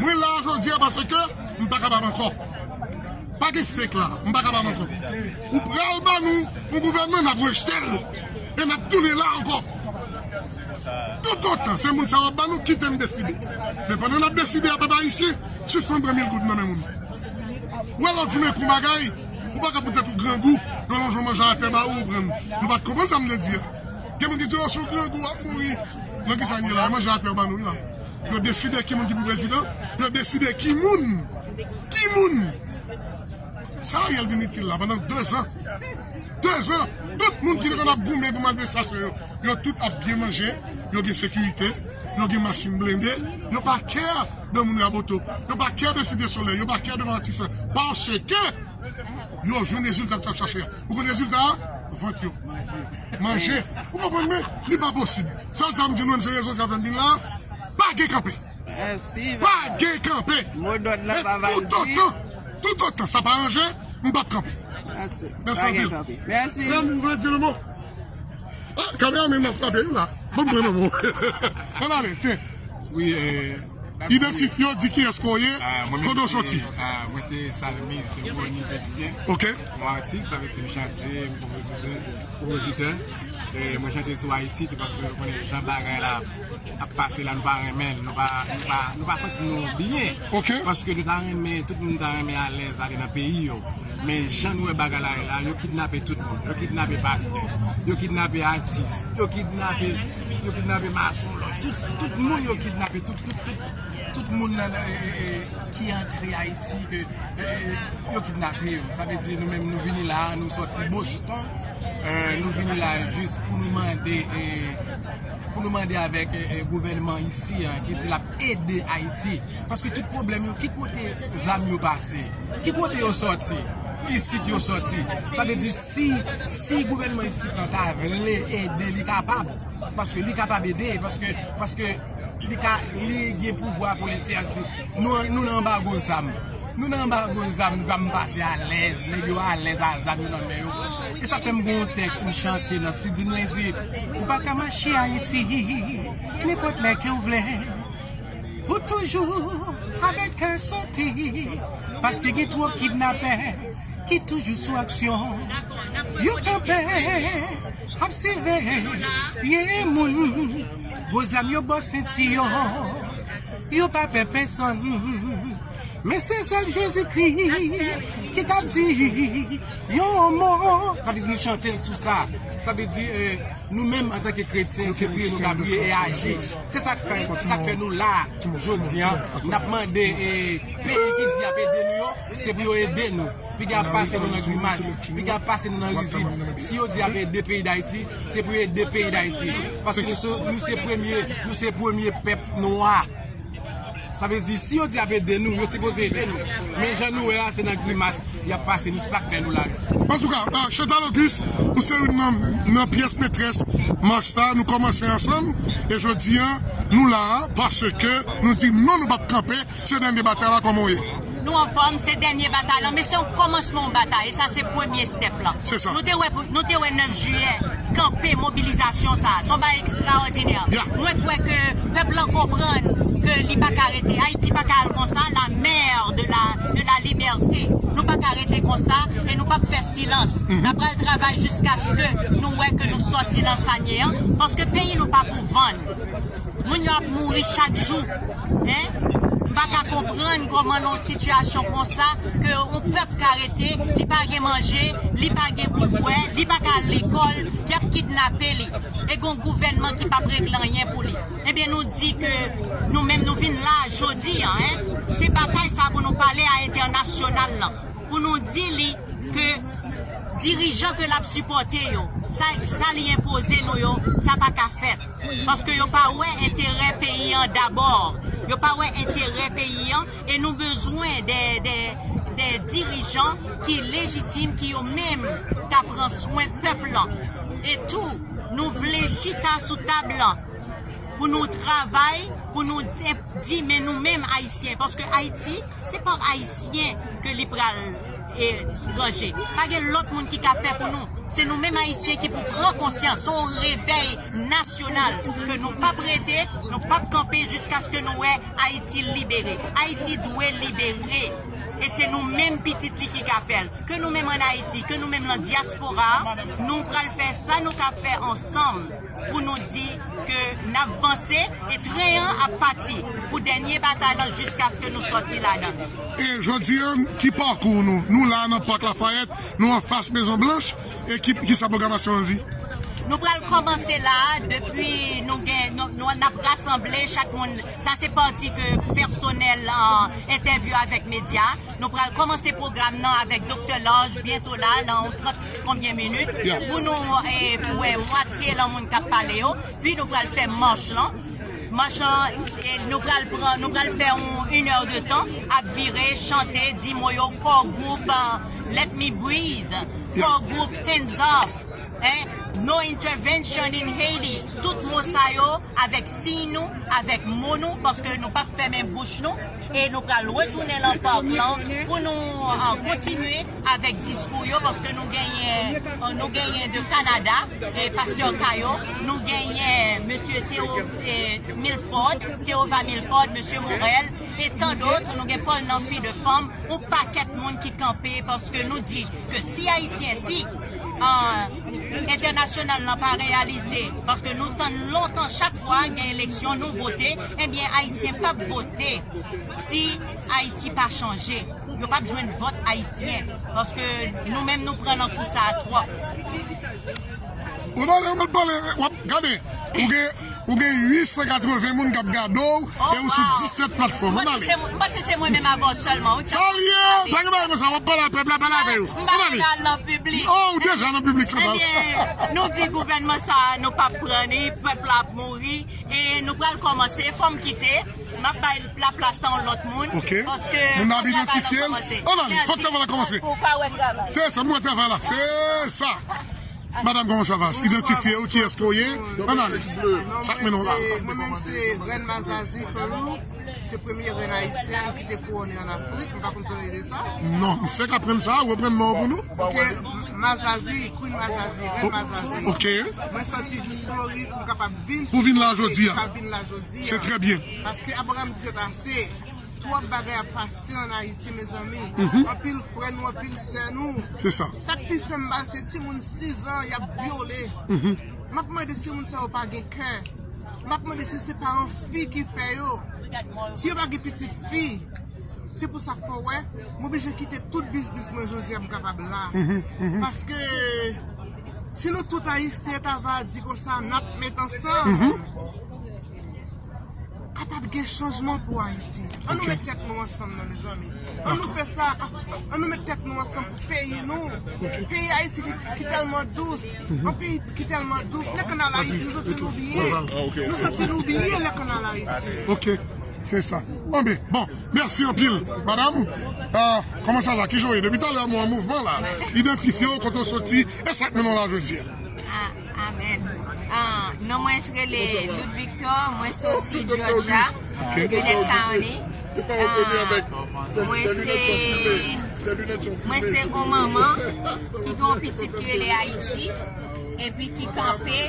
Mwen la jodi a paske m pa kapab ankò. Pa gen fake la, m pa kapab ankò. Ou pral ban nou yon gouvènman, n ap rejte l. E n ap tounen la ankò. Toutotan se moun sa yo ap ban nou, kite n deside. Men pandan n ap deside a, pèp ayisyen, sispann pran mil goud nan men moun. Ou wè lòt jounen kon bagay, ou pa ka poutèt ou grangou, yo lonje yon manje atè ba ou, ou pran l. Nou pa t konprann sa m te di a. Gen moun ki di, o, si w grangou, w ap mouri. Nan ki sa n ye la? E manje atè yo ban nou, wi, la. Yo deside ki moun ki pou prezidan. Yo deside ki moun. Ki moun. Sa Ariel vin itil la pandan dezan. Dezan. Tout moun ki te konn ap goumen pou manifestasyon yo, yo tout ap byen manje, yo gen sekirite, yo gen machin blende, yo pa kè de moun Raboto, yo pa kè de Site Solèy, yo pa kè de Matisan. Paske yo jwenn rezilta yo t ap chache a. Ou konn rezilta a? Vant yo. Manje. Ou konprann mwen? Li pa posib. Sèl sa m di nou, se rezon sa fè m vin la. Pa gen kanpe. Mèsi, Pa gen kanpe. Mo dòd la, men pa va l di. Toutotan, toutotan sa pa ranje, m p ap kanpe. That's it. Mèsi anpil. Pa gen kanpe. Mèsi. Frè m, ou vle di yon mo? Ah, kameraman nan frape wi la. Bon, mwen non. Ann ale, tyen. Wi, eh, Idantifye w, di kiyès ke w ye, kote w soti. Ah, mwen se Salmis Rony Félicien. Ok. Mwen atis, sa vle di m chante, m konpozitè, konpozitè. E mwen chante sou Ayiti tou paske nou konnen jan bagay la ap pase la, nou pa renmen l, nou pa, nou pa, nou pa santi nou byen. Ok. Paske nou ta renmen, tout moun ta renmen alèz ale nan peyi yo. Men jan nou wè bagay la ye la, yo kidnape tout moun. Yo kidnape pastè, yo kidnape atis, yo kidnape, yo kidnape mason lòj. Tout, tout moun yo kidnape, tout, tout, tout, tout moun nan, nan, e, e, e, ki antre Ayiti, ke, e, e, yo kidnape yo. Sa vle di nou menm nou vini la, nou sòti Boston, e, nou vini la jis pou nou mande, e, pou nou mande avèk, e, e, gouvènman isi an ki di l ap ede Ayiti. Paske tout pwoblèm yo, ki kote zam yo pase? Ki kote yo sòti? Isit yo sòti. Sa vle di si, si gouvènman isit lan ta vle ede, li kapab. Paske li kapab ede, paske, paske li ka, li gen pouvwa pou li te di, nou, nou nan anbago zam. Nou nan anbago zam, zam pase alèz, nèg yo alèz a zam yo nan men yo. E sa fè m gen yon tèks m chante nan C D mwen di, ou pa ka mache Ayiti, nenpòt lè ke w vle. Ou toujou avèk kè soti, paske gen twòp kidnapè ki toujou sou aksyon. Yo kanpe, ap siveye moun. Gwo zam yo bò senti yo, yo pa pè pèsonn. Men se sèl Jezikri ki ka di yon mo. Sa vle di nou chante l sou sa. Sa vle di, eh, nou menm antanke kretyen, se priye nou ka priye e aji. Se sa k fè, se sa k fè nou la jodi a. N ap mande, eh, peyi ki di y ap ede nou yo, se pou yo ede nou. Piga ap pase nou nan grimas, piga ap pase nou nan rizib. Si yo di y ap ede peyi Dayiti, se pou yo ede peyi Dayiti. Paske nou se, nou se premye, nou se premye pèp nwa. Sa vle di, si yo di y ap ede nou, yo sipoze ede nou. Men jan nou wè a, se nan grimas y ap pase nou, se sa k fè nou la. Antouka, ah, Chantal Auguste, ou se youn nan, nan pyès metrès mach sa, nou kòmanse ansanm, e jodi a, nou la a, paske nou di non, nou p ap kanpe, se dènye batay la, kòman w ye? Nou anfòm, se dènye batay lan, men se yon kòmansman yon batay, e sa se premye stèp lan. Se sa. Nou te wè, nou te wè nèf jiyè, kanpe mobilizasyon sa a, se yon bagay ekstraòdinè. Ya. Mwen kwè ke pèp lan konprann ke li pa ka rete, Ayiti pa ka al konsa, la mère de la, de la liberté. Nou pa ka rete konsa, e nou p ap fè silans. N ap pral travay jiskaske nou wè ke nou sòti nan sa n ye an, paske peyi nou pa pou vann. Moun yo ap mouri chak jou. Hein? M pa ka konprann kòman nan yon sitiyasyon konsa ke yon pèp ka rete, li pa gen manje, li pa gen pou l bwè, li pa ka al lekòl, y ap kidnape li. E gon gouvènman ki p ap regle anyen pou li. Ebyen, nou di ke nou menm nou vin la jodi a, hein, se batay sa pou nou pale a entènasyonal lan, pou nou di li ke dirijan ke l ap sipòte yo, sa, sa li enpoze nou yo, sa pa ka fèt. Paske yo pa wè enterè peyi an dabò. Yo pa wè enterè peyi an, e nou bezwen de, de, de dirijan ki lejitim, ki yo menm ka pran swen pèp lan. E tou, nou vle chita sou tab lan pou nou travay, pou nou di, di, men nou menm Ayisyen, paske Ayiti, se pa Ayisyen ke li pral, e, ranje. Pa gen lòt moun ki ka fè pou nou. Se nou menm Ayisyen ki pou pran konsyans, se yon revèy nasyonal ke nou p ap rete, nou p ap kanpe jiskaske nou wè Ayiti libere. Ayiti dwe libere. E se nou menm pitit li ki ka fè l. Ke nou menm ann Ayiti, ke nou menm nan dyaspora, nou pral fè sa nou ka fè ansanm pou nou di ke n ap vanse e tren an ap pati pou dènye batay lan jiskaske nou sòti ladan l. E jodi a, ki pakou nou? Nou la nan Pak Lafayèt, nou anfas Mezon Blanch, e ki, ki sa pwogramasyon an di? Nou pral kòmanse la, depi nou gen, nou, nou, n ap rasanble chak moun. Sa se pati ke pèsonèl, ah, entèvyou avèk medya. Nou pral kòmanse pwogram nan avèk Doktè Lòj, byento la, nan yon trant konbyen minit, pou nou, eh, wè mwatye lan moun k ap pale yo. Pi nou pral fè mach lan. Mach lan, eh, nou pral pran, nou pral fè yon, une heure de temps, ap vire, chante, di mo yo, core group, ah, Let Me Breathe, core group Hands Off. Hein? No intervention in Haiti. Tout mo sa yo avèk siy nou, avèk mo nou, paske nou p ap fèmen bouch nou, e nou pral retounen nan park lan pou nou, euh, kontinye avèk diskou yo, paske nou genyen, euh, nou genyen de Kanada, e pastè Kayo, nou genyen mesye Theo, eh, Milford, Theova Milford, mesye Morel, e tan dòt, nou gen Paul Nanfi de fanm, yon pakèt moun ki kanpe, paske nou di ke si Ayisyen, si, ah, entènasyonal lan pa reyalize, paske nou tann lontan, chak fwa gen eleksyon, nou vote, ebyen, Ayisyen p ap vote si Ayiti pa chanje. Yo p ap jwenn vòt Ayisyen, paske nou menm nou pran nan kou sa a twòp. Ou pale, ou pale, w ap gade, ou gen, ou gen uit san katreven moun k ap gade w, e ou sou disèt platfòm. Ann ale. M panse se mwen menm avè w sèlman, wi. Sa l ye? Pa gen bagay konsa, w ap pale a pèp la, pale avè yo. Ann ale. M pa al nan piblik. Oh, ou deja nan piblik, sa pral. Ebyen, nou di gouvènman sa a, nou p ap pran li, pèp la ap mouri, e nou pral kòmanse, fò m kite, m ap bay laplas a yon lòt moun, paske moun nan ap idantifye l. Ann ale, fòk travay la kòmanse. Ou ka wè travay. Se sa, m wè travay la, se sa. Madam, comment ça va? Idantifye w, kiyès ke w ye? Ann ale. Sa k mennen w la? Mwen menm se Rèn Mazazi Peru. Se premye rèn ayisyèn ki te kouwone ann Afrik. M pa konn si w te konnen sa. Non, m fèk aprann sa, reprann non an pou nou. Ok, Mazazi, Queen Mazazi, Rèn Mazazi. Ok. Mwen sòti jis Florid pou m kapab vin. Pou vin la jodi a. Pou vin la jodi a. Se trè byen. Paske Abraham di se ase. Twòp bagay ap pase ann Ayiti, mezanmi. Mhm. Anpil frè nou, anpil sè nou. Se sa. Sa k pi fè m mal, se timoun sis an, y ap vyole. Mhm. M ap mande si moun sa yo pa gen kè. M ap mande si se pa yon fi ki fè yo. Si yo pa gen pitit fi. Se pou sa k fè w wè, m oblije kite tout biznis mwen jodi a pou m kapab la. Mhm, mhm. Paske si nou tout Ayisyen ta va di konsa, n ap met ansanm. Mhm. Kapab gen chanjman pou Ayiti. Ann nou met tèt nou ansanm nan, mezanmi. Ann nou fè sa, ann nou met tèt nou ansanm pou peyi nou. Peyi Ayiti ki, ki tèlman dous. Yon peyi ki tèlman dous. Lè k ann al Ayiti, nou santi nou byen. Nou santi nou byen lè k ann al Ayiti. Ok, se sa. Anben, bon, mèsi anpil, madam. Ah, comment ça va? Kijan w ye? Depi talè, mwen an mouvman la. Idantifye w, kote w soti, e sa k mennen w la jodi a. Ah, amèn. Ah, non mwen rele Lud Victor, mwen soti Georgia, Gwinnett County. Ah, mwen se, mwen se yon manman ki gen yon pitit ki rele Ayiti, epi ki kanpe,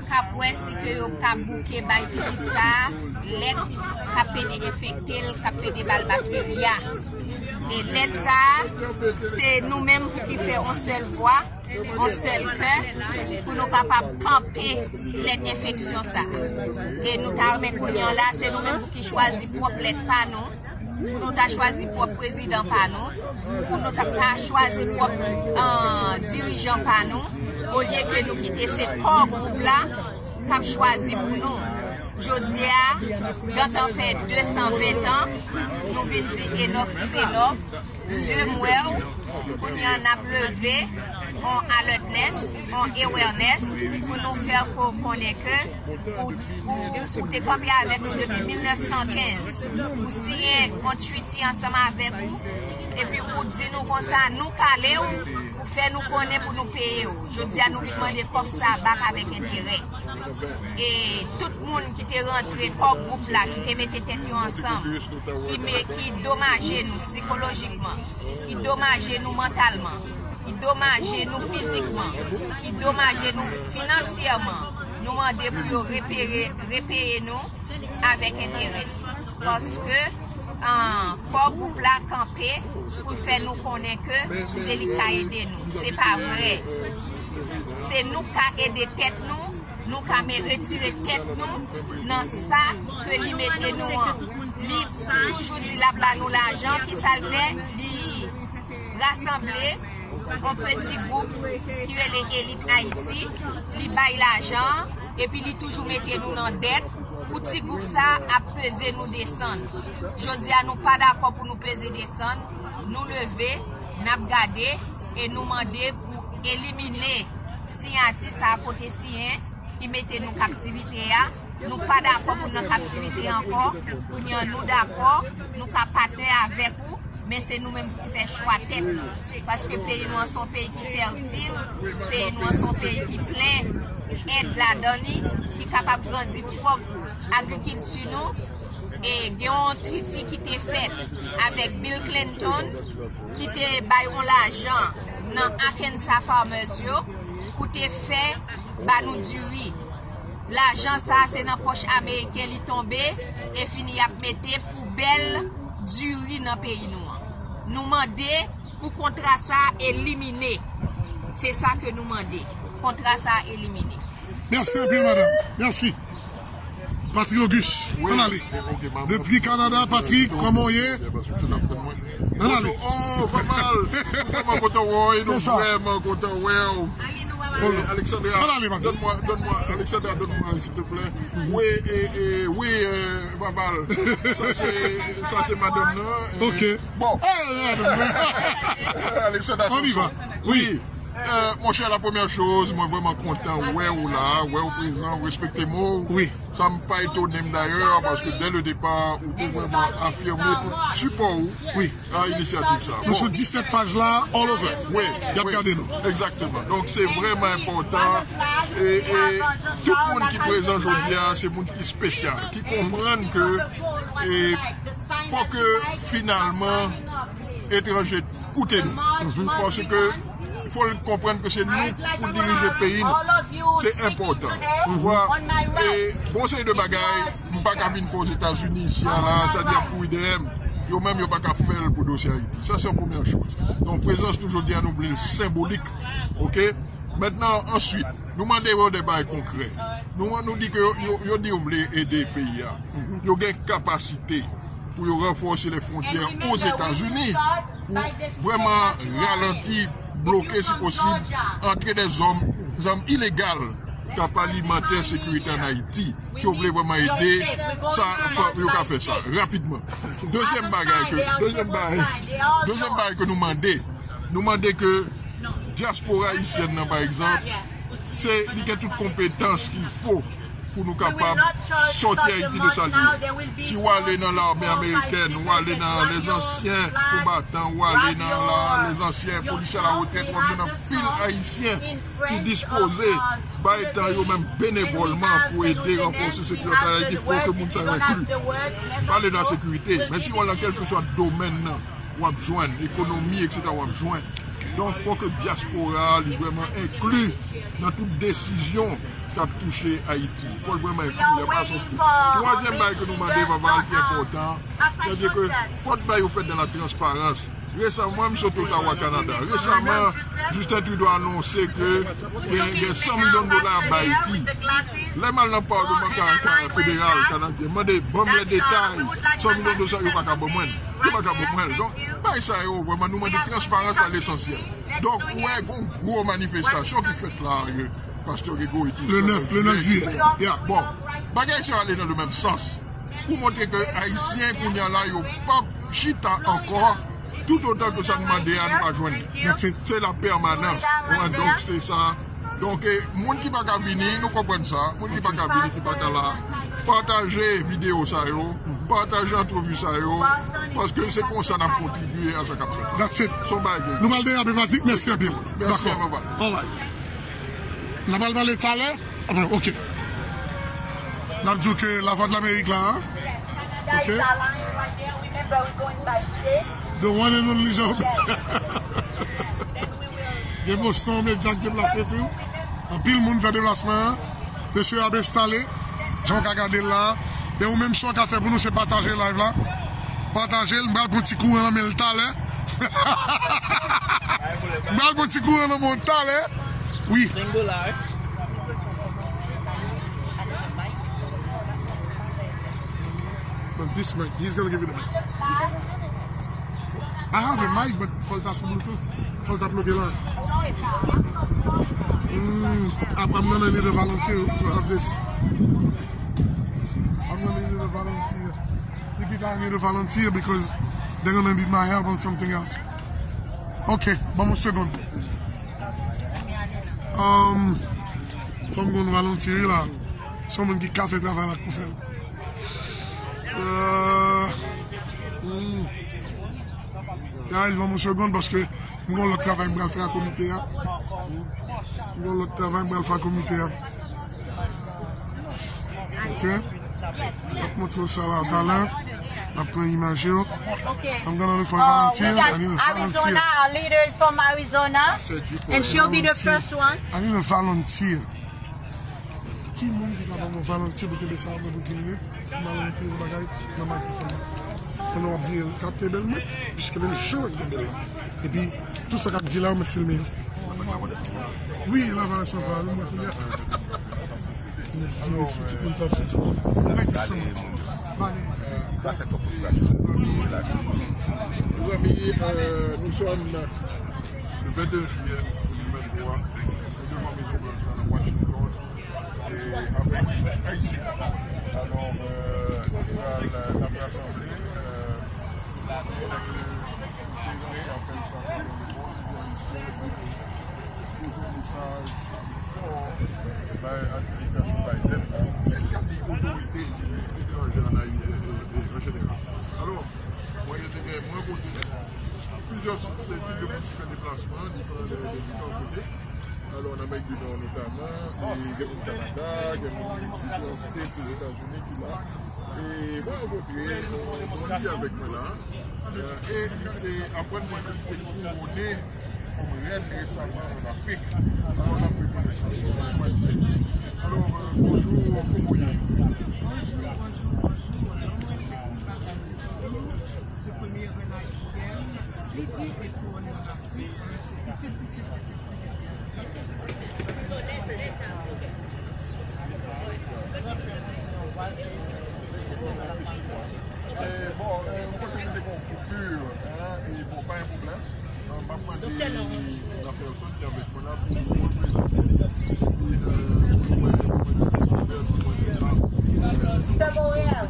k ap wè si ke yo ka bouke bay pitit sa a lèt k ap pede enfekte l, k ap pede ba l bakterya. E lèt sa a, se nou menm pou ki fè yon sèl vwa, yon sèl kè, pou nou kapab kanpe lèt enfeksyon sa a. E nou ta renmen kounye a la, se nou menm pou ki chwazi pwòp lèt pa nou, pou nou ta chwazi pwòp prezidan pa nou, pou nou ta, ta chwazi pwòp, ah, dirijan pa nou, olye ke nou kite se kò gwoup la k ap chwazi pou nou. Jodi a, gentan fè de san ven tan, nou vin di enough is enough. Zye m wè w, kounye a n ap leve on alertness, on awareness, pou nou fè ko-, konnen ke ou, ou, ou te kanpe avèk nou depi mil nèf san kenz. Ou siyen on treaty ansanm avèk ou, epi ou di nou konsa, nou kale w, ou fè nou konnen pou nou peye w. Jodi a, nou vin mande kòb sa a back avèk enterè. E tout moun ki te rantre kò gwoup la, ki te mete tèt yo ansanm, ki me-, ki domaje nou sikolojikman, ki domaje nou mantalman, ki domaje nou fizikman, ki domaje nou finansyèman, nou mande pou yo repere-, repeye nou avèk enterè. Paske, ah, kò gwoup la kanpe pou l fè nou konnen ke se li k ka ede nou. Se pa vre. Se nou k ka ede tèt nou, nou ka men retire tèt nou nan sa ke li mete nou an. Li toujou di l ap ba nou lajan, ki sa l fè? Li rasanble yon peti gwoup ki rele Elit Ayiti, li bay lajan, epi li toujou mete nou nan dèt, pou ti gwoup sa ap peze nou desann. Jodi a, nou pa dakò pou nou peze desann, nou leve, n ap gade, e nou mande pou elimine siyati sa a kote siyen ki mete nou kaptivite a. Nou pa dakò pou n nan kaptivite ankò. Kounye a, nou dakò, nou ka patnè avèk ou, Men se nou menm ki fè chwa tèt nou. Paske peyi nou an se yon peyi ki fètil, peyi nou an se yon peyi ki plen èd ladan li, ki kapab grandi pwòp agrikilti nou. E gen yon triti ki te fèt avèk Bill Clinton, ki te bay yon lajan nan Arkansas farmers yo pou te fè ba nou diri. Lajan sa a se nan pòch ameriken li tonbe, e fini y ap mete poubèl diri nan peyi nou an. Nou mande pou kontra sa a elimine. Se sa ke nou mande. Kontra sa a elimine. Mèsi anpil, madanm. Mèsi. Patrick Auguste, ann ale. Depi Kanada, Patrick, kòman w ye? Ann ale. Oh, pa mal. Nou vrèman kontan wè w, nou vrèman kontan wè w. Alexandra, donne-moi, donne-moi, Alexandra, donne-moi, s'il te plaît. Oui, et, et, oui, euh, Vaval. Ça, c'est, ça, c'est madame, non? Ok. Bon. Alexandra Sanson. Oui. Euh, mon cher, la première chose, mwen vrèman kontan wè w la, wè w prezan, respekte mo. Oui. Sa m pa etone m dayè, paske dè le depa, ou te vrèman afime sipò ou Oui. a inisyativ sa. Nou sou disèt paj la, all over. Wi, Y ap gade nou. Egzakteman. Donk, se vrèman enpòtan. E, e tout moun ki prezan jodi a, se moun ki espesyal, ki konprann ke e, fò ke finalman etranje koute nou. Paske fò l konprann ke se nou pou dirije peyi nou. Se enpòtan. Ou wè, e, gon seri de bagay, m pa ka vin fè Ozetazini isi a la, sètadi y ap kouri dèyè m. Yo menm, yo pa ka fè l pou dosye Ayiti. Sa, se yon premyè choz. Donk, prezans nou jodi a, nou vle l senbolik. Oke? Mentnan, answit, nou mande yo de bagay konkrè. Nou, nou di ke yo, yo, yo di yo vle ede peyi a. Yo gen kapasite pou yo ranfòse lè fwontyè Ozetazini pou vrèman ralanti, bloke si posib, antre de zòm, zòm ilegal k ap alimante ensekirite ann Ayiti. Si yo vle vrèman ede, sa, fò yo ka fè sa rapidman. Dezyèm bagay ke, dezyèm bagay, dezyèm bagay ke nou mande, nou mande ke dyaspora ayisyèn nan, pa egzanp, se li gen tout konpetans ki fo pou nou kapab sòti Ayiti de sa l ye. Si w ale nan lame amerikèn, ou ale nan lèzansyen konbatan, ou ale nan la, lèzansyen polisye alaretrèt, w ap jwenn anpil Ayisyen ki dispoze bay tan yo menm benevòlman pou ede ranfòse sekirite Ayiti. Fò ke moun sa yo enkli. Pale de la sekirite, men si w al nan kèlkeswa domèn nan, w ap jwenn, ekonomi, etsetera, w ap jwenn. Donk, fò ke dyaspora a, li vrèman enkli nan tout desizyon k ap touche Ayiti. Fò l vrèman enkli. Y a pa sòti. Twazyèm bagay ke nou mande, Vaval, ki enpòtan, sètadi ke fò bagay yo fèt dans la transparence. Resaman, m sot Ottawa, Kanada. Resaman, Justin Trudeau anonse ke gen, gen san milyon dola ap bay Ayiti. Lè m al nan Palman ka, ka federal kanadyen, mande, ban m lè detay san milyon dola sa, yo pa ka ban mwen l. Yo pa ka ban mwen l. Donk, bagay sa yo, vrèman, nou mande transparans la lesansyèl. Donk, ou wè, gon gwo manifestasyon ki fèt la, euh, Pastè Gregory tou. Le nèf, le nèf jiyè. Yeah. Bon, bagay sa yo ale nan le menm sans. Pou montre ke Ayisyen kounye a la, yo p ap chita ankò, toutotan ke sa n mande a, nou pa jwenn li. Se la pèmanans. Ou wè, donk, se sa. Donk, eh, moun ki pa ka vini, nou konprann sa. Moun ki pa ka vini, ki pa ka la, pataje videyo sa yo, pataje antrevi sa yo, paske se konsa n ap kontribye a sa k ap fèt. That's it. Se yon bagay. Nou pral derape, Patrick. Mèsi anpil. Mèsi, Vaval. All right. N ap al pale talè. Ah, bon, ok. N ap di w ke Lavwadlamerik la, hein? Ok. The one and only Jean Robert. Gen Boston Media k deplase tou. Anpil moun fè deplasman an. Mesye ap enstale. Jan w ka gade l la. Men ou menm, sa w ka fè pou nou, se pataje live la. Pataje l, m pral pran ti kouran nan men l talè. M pral pran ti kouran nan men w talè. Wi. Senk dola, wi. But this mic, he's gonna give you the mic. I have a mic, but fò l ta sou Bluetooth. Fò l ta ploge la. Mm, I'm gonna need a volunteer to have this. I'm gonna need a volunteer. Nikita, I need a volunteer because they're gonna need my help on something else. Ok, ban m yon segonn. Um, fò m gon volunteer la. Se yon moun ki ka fè travay la k pou fè l. Euh, hmm. Guys, ban m yon segonn paske m gen yon lòt travay m pral fè ak komite a. M gen yon lòt travay m pral fè ak komite a. Ok? M ap montre w sa la talè. M ap pran imaj yo. Okay. I'm gonna look for Uh, we volunteer. got I need a volunteer. Arizona. Our leader is from Arizona, and she'll be the first one. I need a volunteer. Ki moun ki ka ban mwen volonte pou kenbe sa mwen pou kenbe? M al anpil bagay nan mikrofòn. Konnen w ap vire l k ap kenbe l mwen, piske l cho l kenbe l. Epi, tout sa k ap di la, ou mèt filme yo. Wi, la va san va, nou mwen kounye a. Vire sou tout moun sa, sou tout moun. Thank you so much. Vale. Mezanmi, euh, nous sommes le vingt et un juillet deux mille vingt-trois, devant Maison Blanche, à Washington, et avec Haïti. Alors, euh, nous allons nous rassembler, euh, et avec le président qui appelle ça, c'est le bon, le bon, le bon, le bon, le bon, le bon, bay administrasyon Biden la, lè l gade otorite etranjè an Ayiti an jeneral. Alò, mwen rete gen mwen kote plizyè tip de moun ki fè deplasman, diferan de diferan kote. Alò, an Amerik di Nò notaman, e gen moun Kanada, gen moun diferan state Ozetazini ki la. E mwen rankontre yon moun ki avèk mwen la. E, e aprann mwen ke li te kouwone kòm rèn resaman an Afrik. Alò, n ap fè konesans sou ayisyen. Alò, euh, bonjou, kòman w ye? Bonjou, bonjou, bonjou. Non, mwen se Kimba Cazidoro. Se premye rèn ayisyèn ki te kouwone an Afrik. Mwen se pitit, pitit, pitit, pitit. Eh, bon, eh, ou konnen nou te gen yon koupure, hein, e bon, pa gen pwoblèm. Euh, m ap mande nan pèsòn ki avèk mwen la pou nou reprezante. E, euh, pou mwen, pou mwen, pou mwen, pou mwen, Mister Montréal.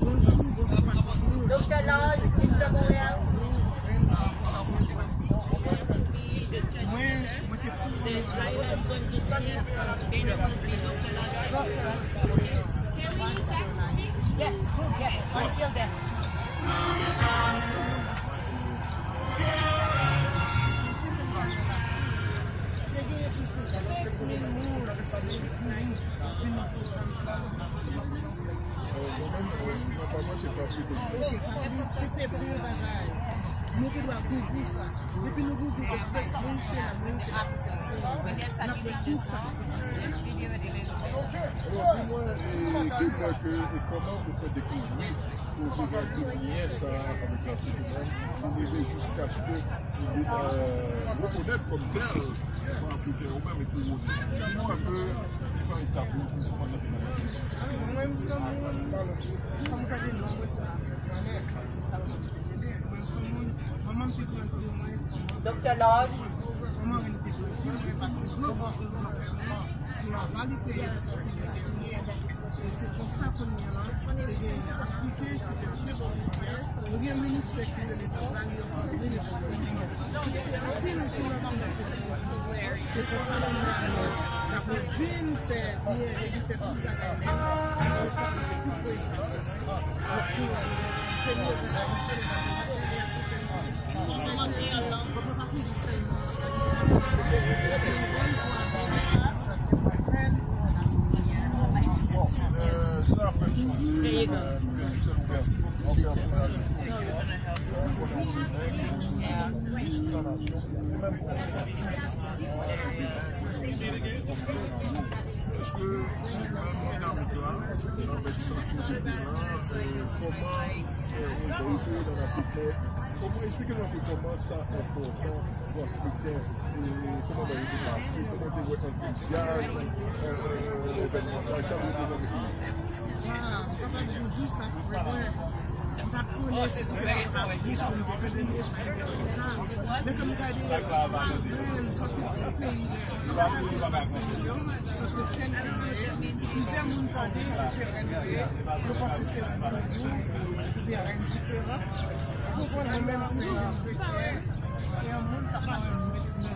Bonjou, bonswa tout moun. Doktè Lord, Mister Montréal. Mwen, mwen te Yeah, yeah, until then. Te genyen plis ke senk mil moun ki te kouri vin nan pwogram sa. Mwen menm, pou espri nan pa mwen, se pa pli. Se te bon bagay. Nou te dwa gougou sa. Depi nou gougou, respè, moun chè la, moun te aksyon. N ap wè tout sa. Alò, di mwen, e, ki bò ke, e kòman ou fè dekouvri pwojè Limyè sa a avèk Latif Iman, pou rive jiskaske li, euh, rekonèt kòm tèl, kòm Afriken ou menm, epi ou di nou enpe diferan etap ou, ou konn nan. Mwen, m se moun, kòm m gade non mwen se Afriken, mwen, paske sa mwen te tande, mwen, m se moun, manman m te grandi mwen, kòman Doktè Lord. Kòman rèn te grandi mwen, paske gwo bò granpè mwen, se anba li te ye, li te dènye. E se konsa kounye a la, te gen Afriken ki te antre bò rivyè, nou gen ministè ki rele Tanzanyen, ki vin anpil, anpil, anpil. Se konsa kounye a la, n ap vin fè byen, vin fè tout bagay nèt. Tout peyi. Èske se menm dinamik la avèk sa ki te la, kòman ou te nan Afrik, kòman, eksplike nou enpe kòman sa enpòtan pou Afriken, e kòman bagay yo te pase, kòman ou te wè antyazm evènman sa, sa yo te nan Afrik. Waw, m kapab di w sa, frè mwen. M pa t konnen si nou te kapab rekonèt, rekonèt sa, men ke m gade, malgre m sòti nan peyi, m pa t konnen milyon, sòti Sèn André, plizyè moun tande ke se rèn mwen, yo panse se rèn mwen, oubyen rèn diferan. Ou konprann, mwen menm, se yon kretyen, se yon moun k ap mache nan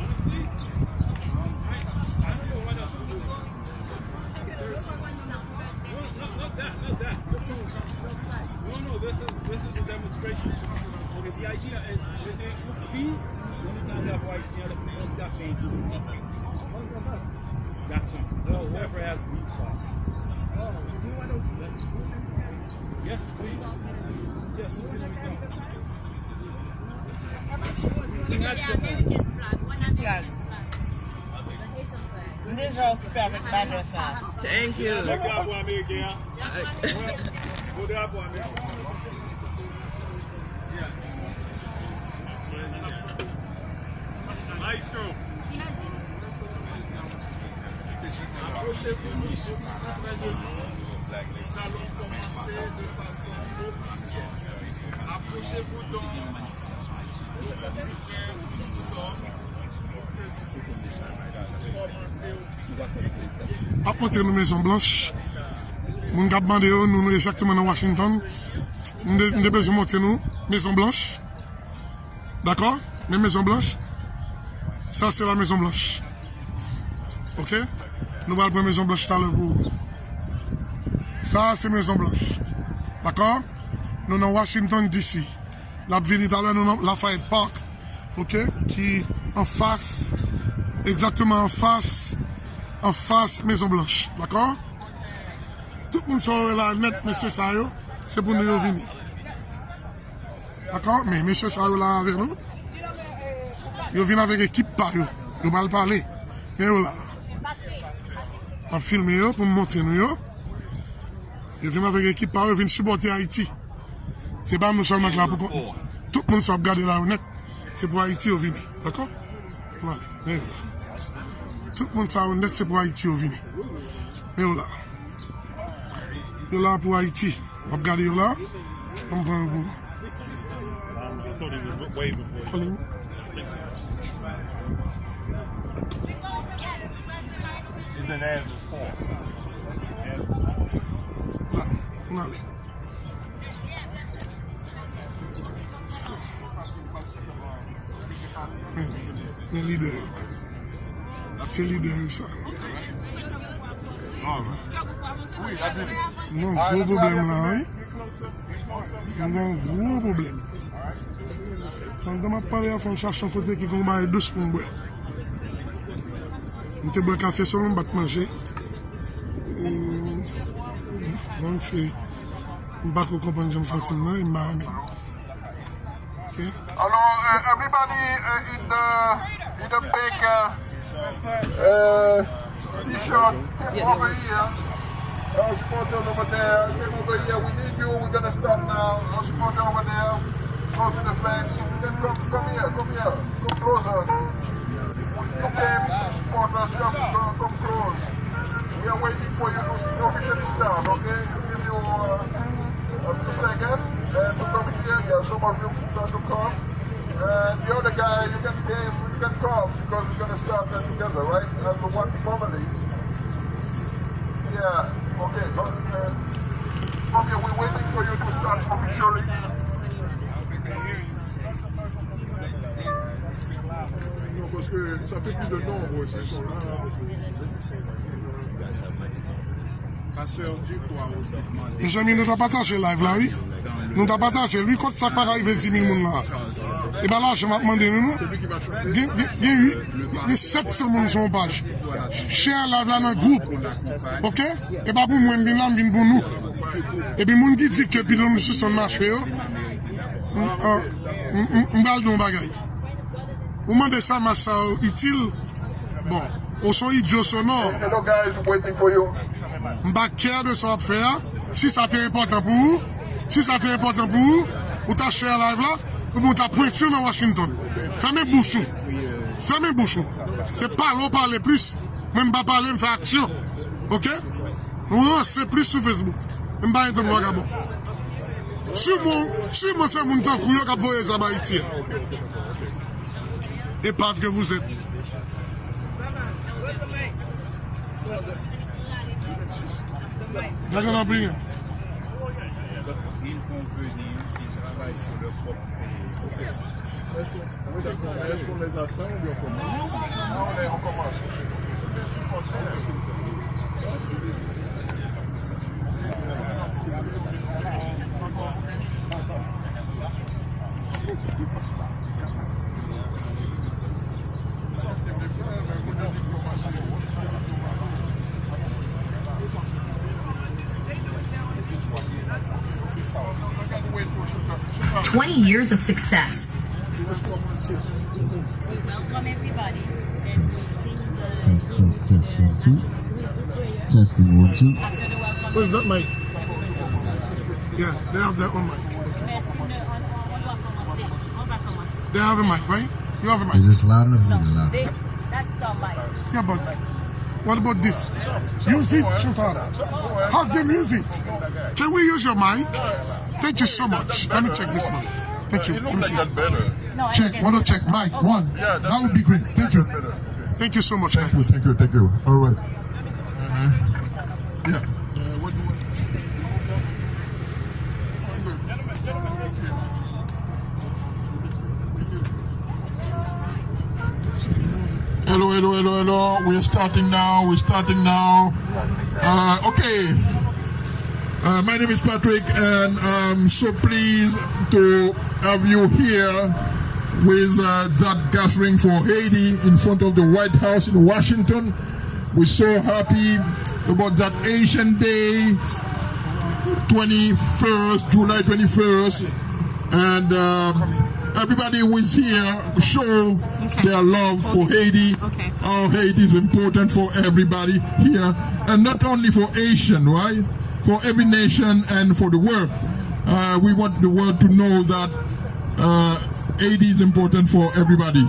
Honestly, I, I don't know what else to do. No, no, not that, not that. No, no, this is, this is a demonstration. Okay, the idea is, with the fee, on est dans la voie ici, on se gâte. Garçon, whoever has me for. Yes, please. Yes, please. M deja okipe avèk banner sa. Thank you. Drapo ameriken an. Drapo ameriken. Maestro. Approchez-vous, nous sommes en train de nous, nous allons commencer de façon officielle. Approchez-vous donc beaucoup plus près où nous sommes pour que nous puissions commencer officiellement. Ap montre nou Mezon Blanch. Moun k ap mande yo, nou, nou egzakteman nan Washington. M te, m te bezwen montre nou Mezon Blanch. Dakò? Men Mezon Blanch. Sa se la Mezon Blanch. Oke? Nou pral pran Mezon Blanch talè pou ou. Sa se Mezon Blanch. Dakò? Nou nan Washington D C. L ap vini talè, nou nan Lafayette Park. Oke? Ki anfas, egzakteman anfas, anfas Mezon Blanch. Dakò? Tout moun sa yo la nèt, mesye sa yo, se pou nou yo vini. Dakò? Men mesye sa yo la avè nou. Yo vin avèk ekip pa yo. Yo pral pale. Men yo la. M ap filme yo pou m montre nou yo. Yo vin avèk ekip pa yo, vin sipòte Ayiti. Se pa nou sèlman k la pou kont nou. Tout moun sa w ap gade la yo nèt, se pou Ayiti yo vini. Dakò? Ann ale. Men yo la. Tout moun sa yo nèt, se pou Ayiti yo vini. Men yo la. Yo la pou Ayiti. W ap gade yo la. Ban m pran yo pou ou. Tony, la, ann ale. Men, men lidè yo. Se lidè yo sa. Non, gwo pwoblèm la, wi. Nou gen yon gwo pwoblèm. Pandan m ap pale a, fò m chache yon kote ki gen yon bagay dous pou m bwè. M te bwè kafe sèlman, m pa t manje. E, bon, se, m pa ko konprann jan m santi m nan, e m pa renmen. Ok. Alors, uh, everybody, uh, in the, in the pink, uh, uh, t-shirt, come over here. Uh, supporters over there, come over here. We need you. We're gonna start now. Uh, supporter over there, go to the fence. You can come, come here, come here, come closer. You came to support us. You have to come, come close. We are waiting for you to officially start, okay? We'll give you, uh, a few seconds, uh, to come here. Yeah, some of you prefer to come. Uh, the other guy, you can came, you can come because we're gonna start that together, right? As one family. Yeah, okay. So, uh, okay, we're waiting for you to start officially. Non, paske sa fè plis de non, bro, se son la. Mezanmi, nou ta pataje live la, wi. Nou ta pataje l, wi. Kot sa k pa ka rive di mil moun la? E pa lajan m ap mande nou, non. Gen, gen, gen, gen sèt san moun sou yon paj. Share live la nan gwoup. Ok? E pa pou mwen m vin la, m vin pou nou. Epi moun ki di ke pito nou sispann mache yo, m, m, m, m pral di yon bagay. Ou mande sa mach sa yo itil? Bon, ou se yon idyo sonò. Hello guys, waiting for you. M pa care de sa w ap fè a. Si sa te enpòtan pou ou, si sa te enpòtan pou ou, ou ta share live la, oubyen ou ta pwenti nan Washington. Fèmen bouch ou. Fèmen bouch ou. Se pale w pale plis. Mwen m pa pale, m fè aksyon. Ok? Nou ranse plis sou Facebook. M pa gen tan pou vagabon. Siman, siman se moun tankou yo k ap voye zam Ayiti a. Épave que vous êtes. Gade nan pli. Ils vont venir, ils travaillent sur leur propre pays. Est-ce qu'on les attend ou bien on commence? Non, on est, on commence. Twenty years of success. We welcome everybody and we sing the Test, hymn test, to test, one, the two. national Testing, one, two. After the welcome, Where's that mic? Yeah, they have that one mic. merci, ne- on, on- on doit commencer. On va commencer. They have a mic, right? You have a mic. Is this loud enough? Is it No, loud? they, that's the mic. Yeah, but what about this? Use it, Shantana. Have them use it. Can we use your mic? Thank you so much. Let me check this one. Thank you. Let me see. No, I Check, get one, it. Check, mic one. That would be great. Thank you. Thank you so much, guys. Thank you, thank you. All right. Yeah. Hello, hello, hello, hello. We're starting now. We're starting now. Uh, okay. Uh, my name is Patrick, and I'm so pleased to have you here with uh, that gathering for Haiti in front of the White House in Washington. We're so happy about that Haitian Day, twenty-first, July twenty-first. And uh, everybody who is here show their love for Haiti. Okay. How Haiti is important for everybody here, and not only for Haitian, right? For every nation and for the world. Uh, we want the world to know that uh, Haiti is important for everybody.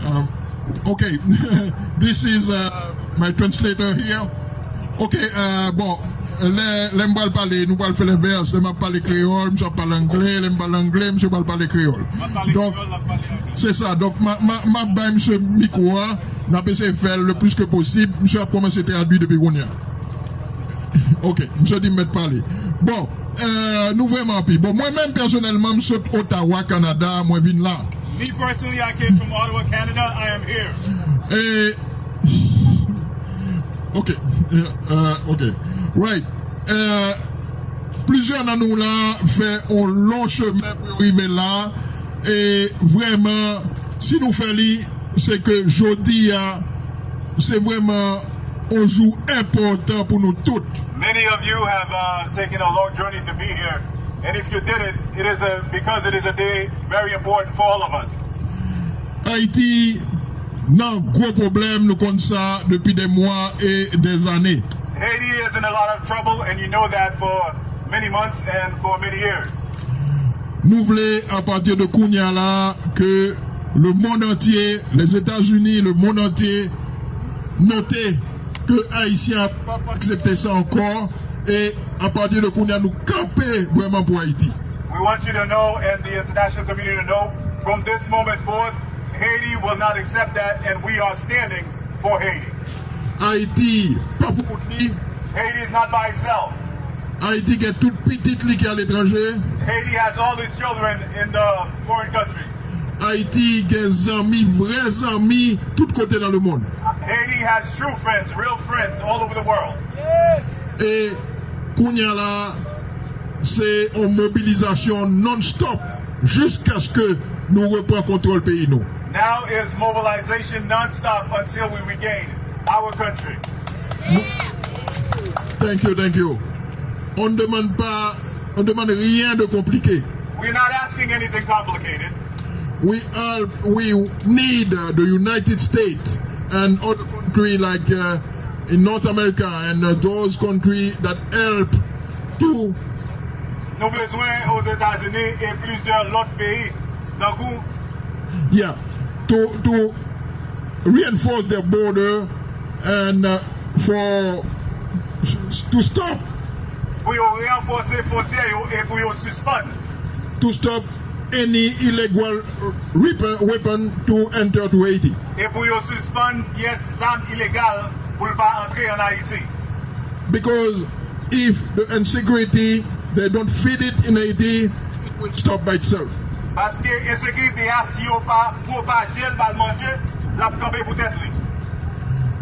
Um, okay, this is uh, my translator here. Ok, euh, bon, lè, lè m pral pale, nou pral fè lenvès. Lè m ap pale kreyòl, misye ap pale anglè. Lè m pale anglè, misye pral pale kreyòl. Donk, se sa. Donk, m a, m a, m ap bay misye mikwo a. N ap eseye fè l le plis ke posib. Misye ap kòmanse tradui depi kounye a. Ok, misye di m mèt pale. Bon, euh, nou vrèman anpil. Bon, mwen menm pèsonèlman, m sot Ottawa, Kanada, mwen vin la. Me personally, I came from Ottawa, Canada. I am here. E Ok. Euh, ok. Right. Euh, plizyè nan nou la fè yon lon chemen pou yo rive la. E vrèman, si nou fè li, se ke jodi a, se vrèman yon jou enpòtan pou nou tout. Many of you have uh, taken a long journey to be here. And if you did it, it is a, because it is a day very important for all of us. Ayiti nan gwo pwoblèm, nou konn sa depi de mwa e de zane. Haiti is in a lot of trouble, and you know that for many months and for many years. Nou vle apati de kounye a la ke le monde entier, les États-Unis, le monde entier note ke Ayisyen ap aksepte sa ankò. E apati de kounye a, nou kanpe vrèman pou Ayiti. We want you to know, and the international community to know, from this moment forth, Haiti will not accept that, and we are standing for Haiti. Ayiti pa pou kont li. Haiti is not by itself. Ayiti gen tout pitit li ki aletranje. Haiti has all its children in the foreign countries. Ayiti gen zanmi, vrè zanmi, tout kote nan lemonn. Haiti has true friends, real friends all over the world. E kounye a la, se yon mobilizasyon non-stop jiskaske nou repran kontwòl peyi nou. Now is mobilization non-stop until we regain our country. Thank you, thank you. On ne demande pas, on ne demande rien de compliqué. We're not asking anything complicated. We are, we need uh, the United States and other countries like uh, in North America and uh, those countries that help to Nou bezwen Ozetazini e plizyè lòt peyi, tankou yeah, to to reinforce their border and uh, for to stop pou yo ranfòse fwontyè yo e pou yo sispann to stop any illegal weapon, weapon to enter to Haiti. E pou yo sispann pyès zam ilegal pou l pa antre an Ayiti. Because if the insecurity, they don't feed it in Haiti, it will stop by itself. Paske ensekirite a, si yo pa pwopaje l, ba l manje, l ap kanpe pou tèt li.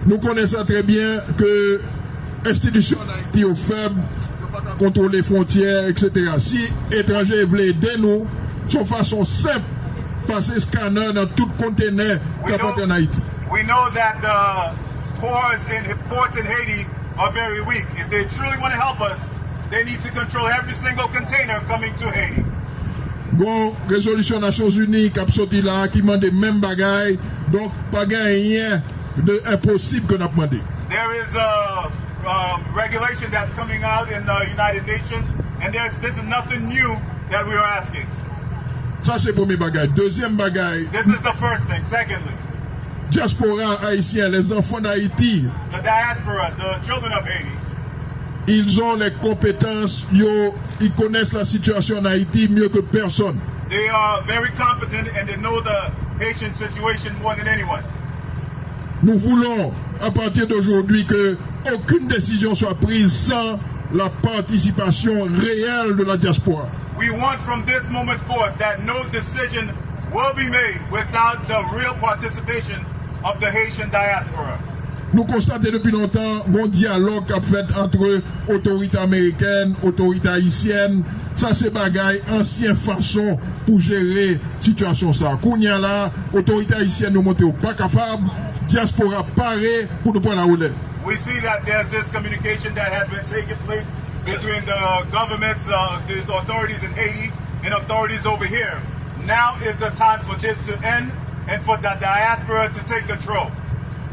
Nou konnen sa trè byen ke enstitisyon an Ayiti yo fèb, yo pa ka kontwole fwontyè, et cetera. Si etranje vle ede nou, se yon fason senp, pase scanner nan tout kontenè k ap antre an Ayiti. We know that the Ports in, ports in Haiti are very weak. If they truly want to help us, they need to control every single container coming to Haiti. Gon rezolisyon Nasyonzini k ap soti la ki mande menm bagay. Donk, pa gen anyen de enposib ke n ap mande. There is a um, regulation that's coming out in the United Nations, and there's, this is nothing new that we are asking. Sa se premye bagay. Dezyèm bagay, This is the first thing. Secondly, dyaspora ayisyen, les enfants d'Haïti, the diaspora, the children of Haiti, ils ont les compétences, yo, ils connaissent la situation en Haïti mieux que personne. They are very competent and they know the Haitian situation more than anyone. Nous voulons, à partir d'aujourd'hui, que aucune décision soit prise sans la participation réelle de la diaspora. We want from this moment forth that no decision will be made without the real participation of the Haitian diaspora. Nou konstate depi lontan gon dyalòg k ap fèt ant otorite amerikèn, otorite ayisyèn. Sa se bagay ansyen fason pou jere sitiyasyon sa. Kounye a la, otorite ayisyèn yo montre yo pa kapab, dyaspora pare pou nou pran larelèv. We see that there's this communication that has been taking place between the governments, uh, these authorities in Haiti and authorities over here. Now is the time for this to end and for the diaspora to take control.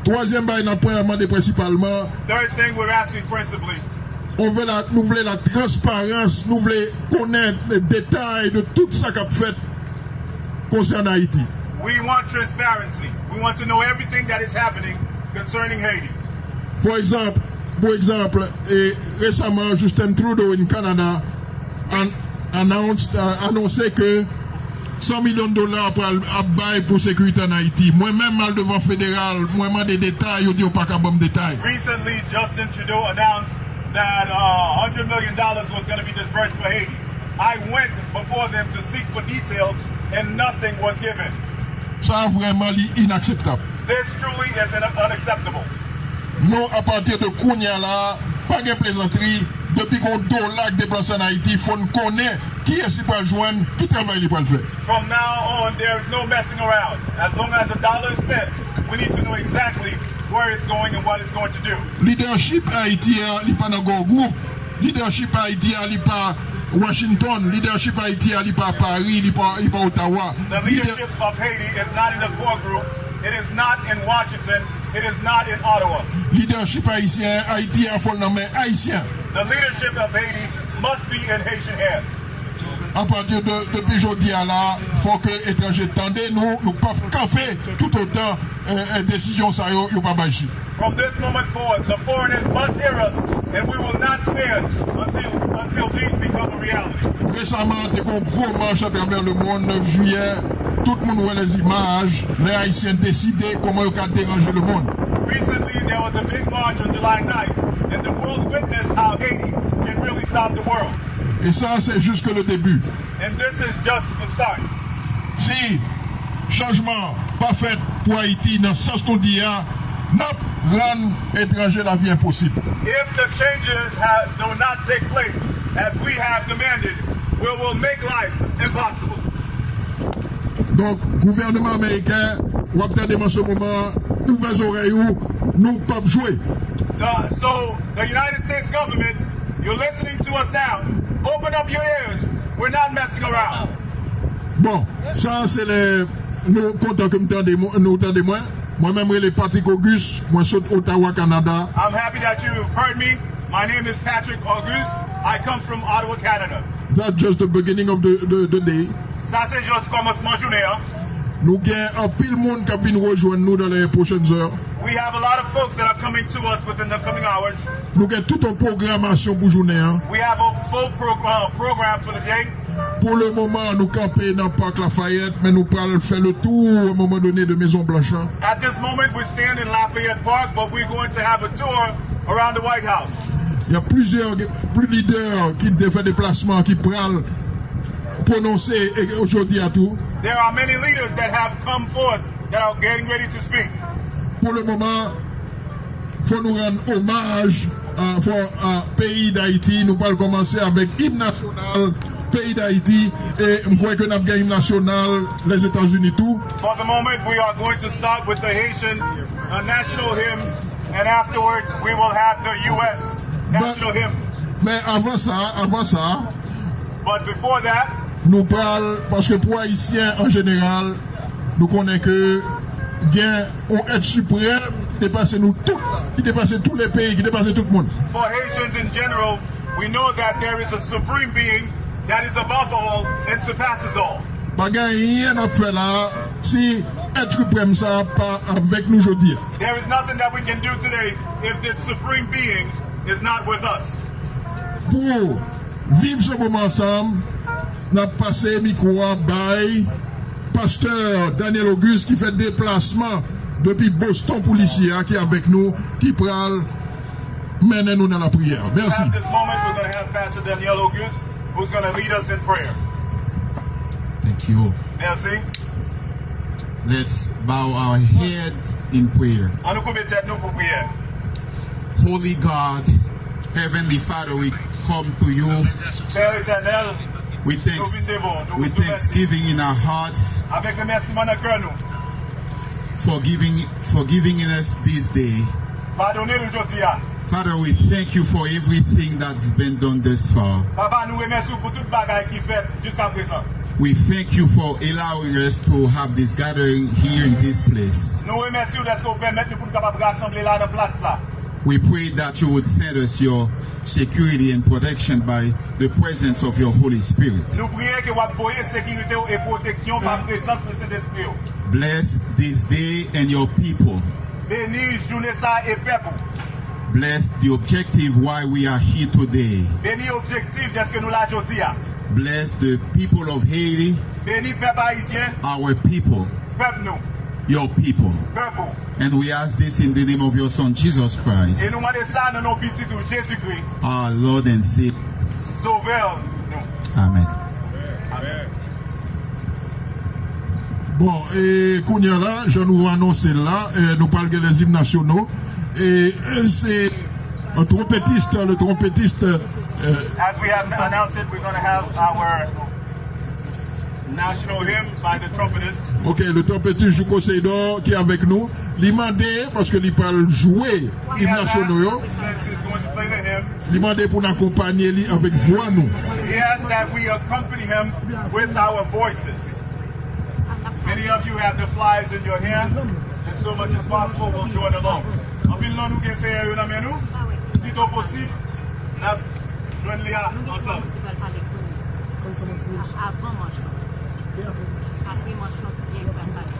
Twazyèm bagay n ap mande prensipalman, Third thing we're asking principally, on veut la, nou vle la transparans, nou vle konnen detay de tout sa k ap fèt konsènan Ayiti. We want transparency. We want to know everything that is happening concerning Haiti. For example, pou egzanp, e, resaman, Justin Trudeau in Canada an, announce, uh, anonse ke san milyon dola pral ap bay pou sekirite an Ayiti. Mwen menm, m al devan federal, mwen mande detay, yo di yo pa ka ban m detay. Recently, Justin Trudeau announced that uh, one hundred million dollars was going to be disbursed for Haiti. I went before them to seek for details, and nothing was given. Sa vrèman li inakseptab. This truly is un- unacceptable. Nou, apati de kounye a la, pa gen plezantri. Depi gon dola k depanse an Ayiti, fò n konnen kiyès li pral jwenn, ki travay li pral fè. From now on, there's no messing around. As long as a dollar is spent, we need to know exactly where it's going and what it's going to do. Lidèchip Ayiti a, li pa nan gwo gwoup. Lidèchip Ayiti a, li pa Washington. Lidèchip Ayiti a, li pa Paris, li pa, li pa Ottawa. The leadership of Haiti is not in the core group. It is not in Washington. It is not in Ottawa. Lidèchip ayisyen Ayiti a, fò l nan men Ayisyen. The leadership of Haiti must be in Haitian hands. Apati de, depi jodi a la, fò ke etranje tande nou, nou p ap kanpe toutotan, eh, eh, desizyon sa yo, yo pa bay chif. From this moment forward, the foreigners must hear us, and we will not stand until, until these become a reality. Resaman, te gon gwo mach atravè lemonn, nèf jiyè. Tout moun wè lèzimaj, lè Ayisyen deside kòman yo ka deranje lemonn. Recently, there was a big march on July ninth, and the world witnessed how Haiti can really stop the world. E sa, se jis ke le debi. And this is just the start. Si chanjman pa fèt pou Ayiti nan sans nou di a, n ap rann etranje lavi enposib. If the changes have, do not take place as we have demanded, we will make life impossible. Donk, gouvènman ameriken, w ap tande m an se moman, ouvè zòrèy ou, nou p ap jwe. The, so, the United States government, you're listening to us now. Open up your ears. We're not messing around. Bon, sa se lè nou kontan ke m tande, nou tande mwen. Mwen menm rele Patrick Auguste, mwen sot Ottawa, Canada. I'm happy that you've heard me. My name is Patrick Auguste. I come from Ottawa, Canada. That's just the beginning of the, the, the day. Sa se jis kòmansman jounen an. Nou gen anpil moun k ap vin rejwenn nou dans les prochaines heures. We have a lot of folks that are coming to us within the coming hours. Nou gen tout yon pwogramasyon pou jounen an. We have a full pro- uh, program for the day. Pou le moman, nou kanpe nan Park Lafayette, men nou pral fè le tour, à un moment donné, de Maison Blanche lan. At this moment, we stand in Lafayette Park, but we're going to have a tour around the White House. Il y a plusieurs, plusieurs leaders ki te fè deplasman, ki pral pwononse, e, jodi a tou. There are many leaders that have come forth that are getting ready to speak. Pou le moman, fò nou rann omaj, a, fò, a, peyi Dayiti. Nou pral kòmanse avèk im nasyonal peyi Dayiti, e m kwè ke n ap gen im nasyonal Lèzetazini tou. For the moment, we are going to start with the Haitian, uh, national hymn. And afterwards, we will have the U S national hymn. Men avan sa, avan sa, But before that, nou pral, paske pou Ayisyen an jeneral, nou konnen ke gen yon èt siprèm ki depase nou tout, ki depase tout lè peyi, ki depase tout moun. For Haitians in general, we know that there is a supreme being that is above all and surpasses all. Pa gen anyen n ap fè la si èt siprèm sa a pa avèk nou jodi a. There is nothing that we can do today if this supreme being is not with us. Pou viv se moman ansanm, n ap pase mikwo a bay pastè Daniel Auguste ki fè deplasman depi Boston pou l isi a, ki avèk nou, ki pral mennen nou nan lapriyè. Mèsi. At this moment, we're gonna have Pastor Daniel Auguste, who's gonna lead us in prayer. Thank you. Mèsi. Let's bow our head in prayer. Ann nou koube tèt nou pou priyè. Holy God, Heavenly Father, we come to you Pè Etènèl, with nou vin thanks, devan w, nou with vin tou mèsi. Thanksgiving in our hearts Avèk remèsiman nan kè nou. For giving, for giving us this day. Padone nou jodi a. Father, we thank you for everything that's been done thus far. Papa, nou remèsye w pou tout bagay ki fèt jiska prezan. We thank you for allowing us to have this gathering here in this place. Nou remèsye w dèske w pèmèt nou pou nou kapab rasanble la nan plas sa. We pray that you would send us your security and protection by the presence of your Holy Spirit. Nou priye ke w ap voye sekirite w e pwoteksyon pa prezans nan Sentespri w. Bless this day and your people. Beni jounen sa e pèp ou. Bless the objective why we are here today. Beni objektif dèske nou la jodi a. Bless the people of Haiti. Beni pèp ayisyen. Our people. Pèp nou. Your people. Pèp ou. And we ask this in the name of your Son, Jesus Christ. E nou mande sa nan non Pitit ou, Jezikri. Our Lord and Savior. Sovè nou. Amen. Amen. Bon, e kounye a la, jan nou anonse l la, e, nou pral gen les hymnes nationaux. E, e, se yon twonpetis, le twonpetis, e, As we have announced it, we're gonna have our national hymn by the trumpetist. Ok, le twonpetis Jouko Seydor ki avèk nou. Li mande, paske li pral jwe hymnes nationaux yo. Since he's going to play the hymn, Li mande pou n akonpanye li avèk vwa nou. He asks that we accompany him with our voices. Many of you have the flyers in your hand, and so much as possible will join along. Anpil nan nou gen feyè yo nan men nou. Sitò posib, n ap jwenn li a ansanm. Avan manch lan. Apre manch lan, byen pral pale.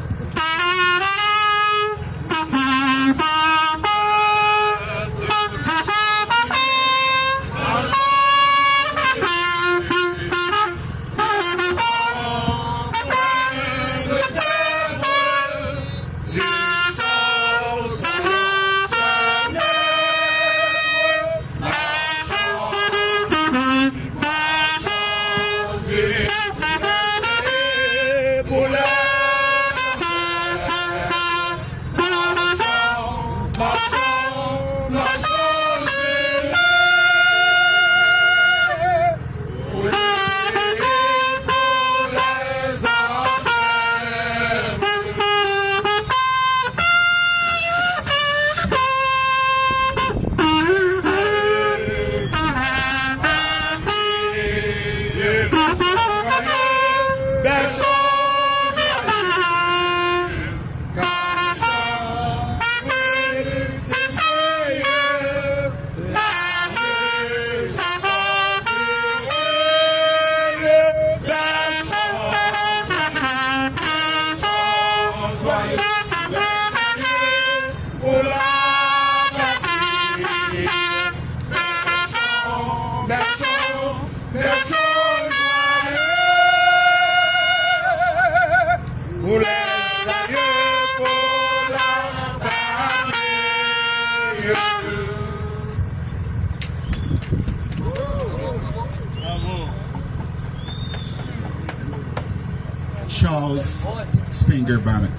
Charles Springer Bannock.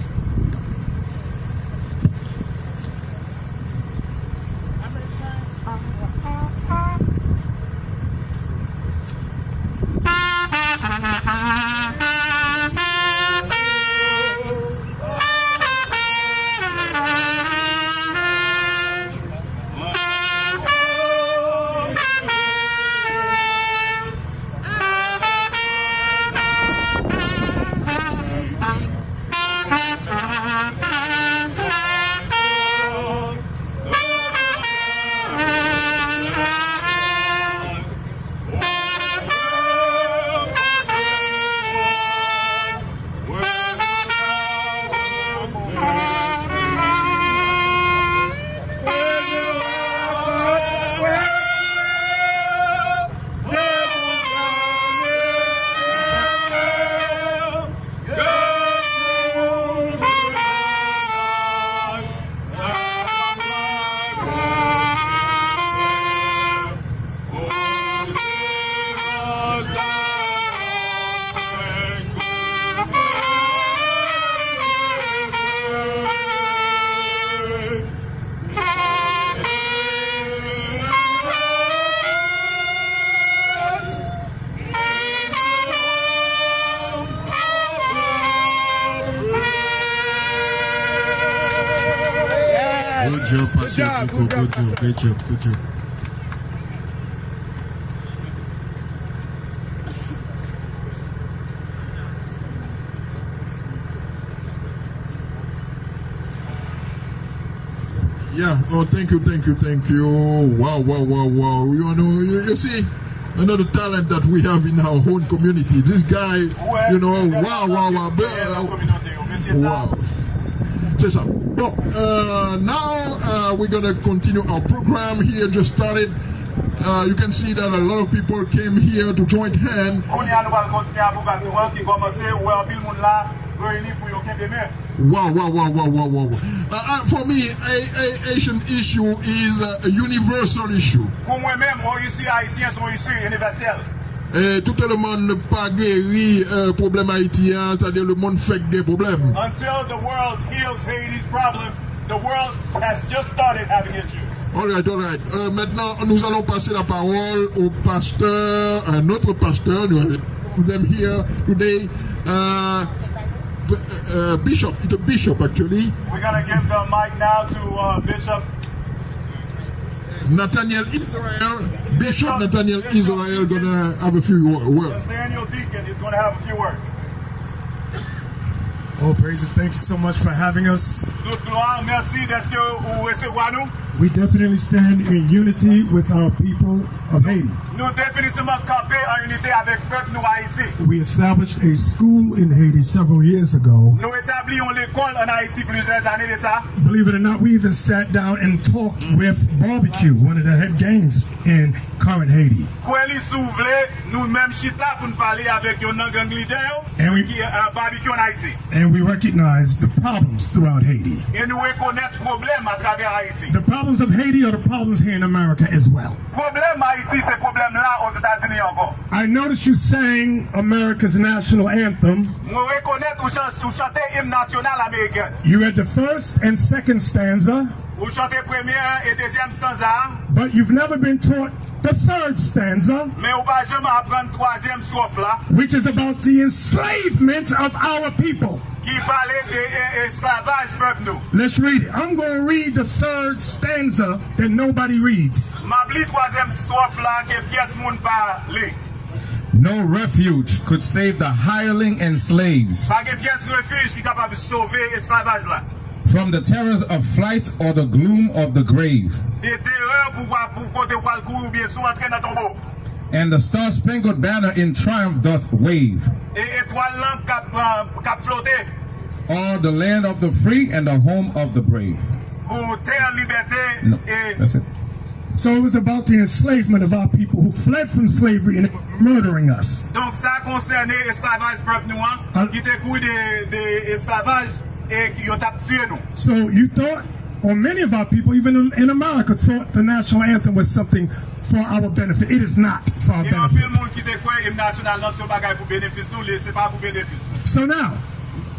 Good job, good job, good job, good job. Yeah, oh, thank you, thank you, thank you. Wow, wow, wow, wow. You know, you, you see, another talent that we have in our own community. This guy, you know, wow, wow, wow. Wow. C'est ça. Bon, uh, now uh, we're gonna continue our program here. Just started. Uh, you can see that a lot of people came here to join hand. Kounye a nou pral kontinye avèk nou an ki kòmanse, ou wè anpil moun la reyini pou yo kenbe men. Wow, wow, wow, wow, wow, wow. Uh, uh, for me, a, a Haitian issue is a universal issue. Pou mwen menm, yon isi ayisyen se yon isi inivèsèl. E tout le monde pa geri uh, pwoblèm Ayiti an, sètadi le monde fèk gen pwoblèm. Until the world heals Haiti's problems, the world has just started having issues. All right, all right. Uh, maintenant, nous allons passer la parole au pasteur, à notre pasteur. Nous avons them here today. Uh, uh, Bishop, it's a bishop actually. We're going to give the mic now to uh, Bishop Nathaniel Israel. Bishop Nathaniel Israel gonna have a few words. Nathaniel Deacon is going to have a few words. Oh, praises. Thank you so much for having us. Tout glwa, mèsi dèske ou resevwa nou. We definitely stand in unity with our people of Haiti. Nou definitivman kanpe an inite avèk pèp nou Ayiti. We established a school in Haiti several years ago. Nou etabli yon lekòl an Ayiti plizyè ane de sa. Believe it or not, we even sat down and talked with Barbecue, one of the head gangs in current Haiti. Kwè li si w vle, nou menm chita pou n pale avèk youn nan gang lidè yo ki Barbecue an Ayiti. And we recognize the problems throughout Haiti. E nou rekonèt pwoblèm atravè Ayiti. The problems of Haiti are the problems here in America as well. Pwoblèm Ayiti se pwoblèm la Ozetazini ankò. I noticed you sang America's national anthem. Mwen rekonèt ou chante im nasyonal ameriken. You read the first and second stanza. Ou chante premye e dezyèm stanza a. But you've never been taught the third stanza. Men ou pa janm aprann twazyèm stwòf la. Which is about the enslavement of our people. Ki pale de esklavaj pèp nou. Let's read it. I'm going to read the third stanza that nobody reads. M ap li twazyèm stwòf la ke pyès moun pa li. No refuge could save the hireling and slaves. Pa gen pyès refij ki kapab sove esklavaj la. From the terrors of flight or the gloom of the grave. De terè pou, pou kote w pral kouri oubyen si w antre nan tonbo. And the star-spangled banner in triumph doth wave. E etwal lan k ap, k ap flote. O'er the land of the free and the home of the brave. Pou tè libète e. So it was about the enslavement of our people who fled from slavery and they were murdering us. Donk sa konsène esklavaj pèp nou an ki te kouri de, de esklavaj e yo t ap tiye nou. So you thought, or many of our people, even in America, thought the national anthem was something for our benefit. It is not for our benefit. Gen anpil moun ki te kwè im nasyonal nan se yon bagay pou benefis nou, li se pa pou benefis nou. So now,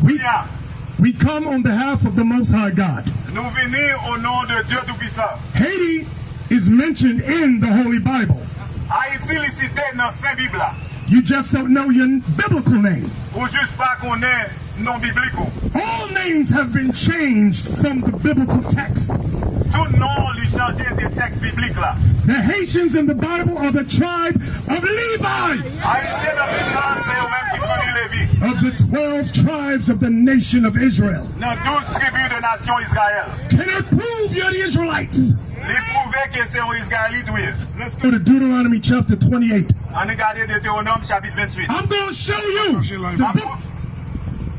we, we come on behalf of the Most High God. Nou vini o non de Dye Toupisan. Haiti is mentioned in the Holy Bible. Ayiti li site nan Sen Bib la. You just don't know your biblical name. Ou jis pa konnen non biblik ou. All names have been changed from the biblical text. Tout non li chanje de tèks biblik la. The Haitians in the Bible are the tribe of Levi. Ayisyen nan Bib la se yo menm ki tribi Levi. Of the twelve tribes of the nation of Israel. Nan douz tribi de nasyon Izrayèl. Can I prove you're the Israelites? Li pwouve ke se yon Izrayelit ou ye. Let's go to Deuteronomy chapter twenty-eight. Ann gade Detewonòm chapit venntuit. I'm going to show you the book.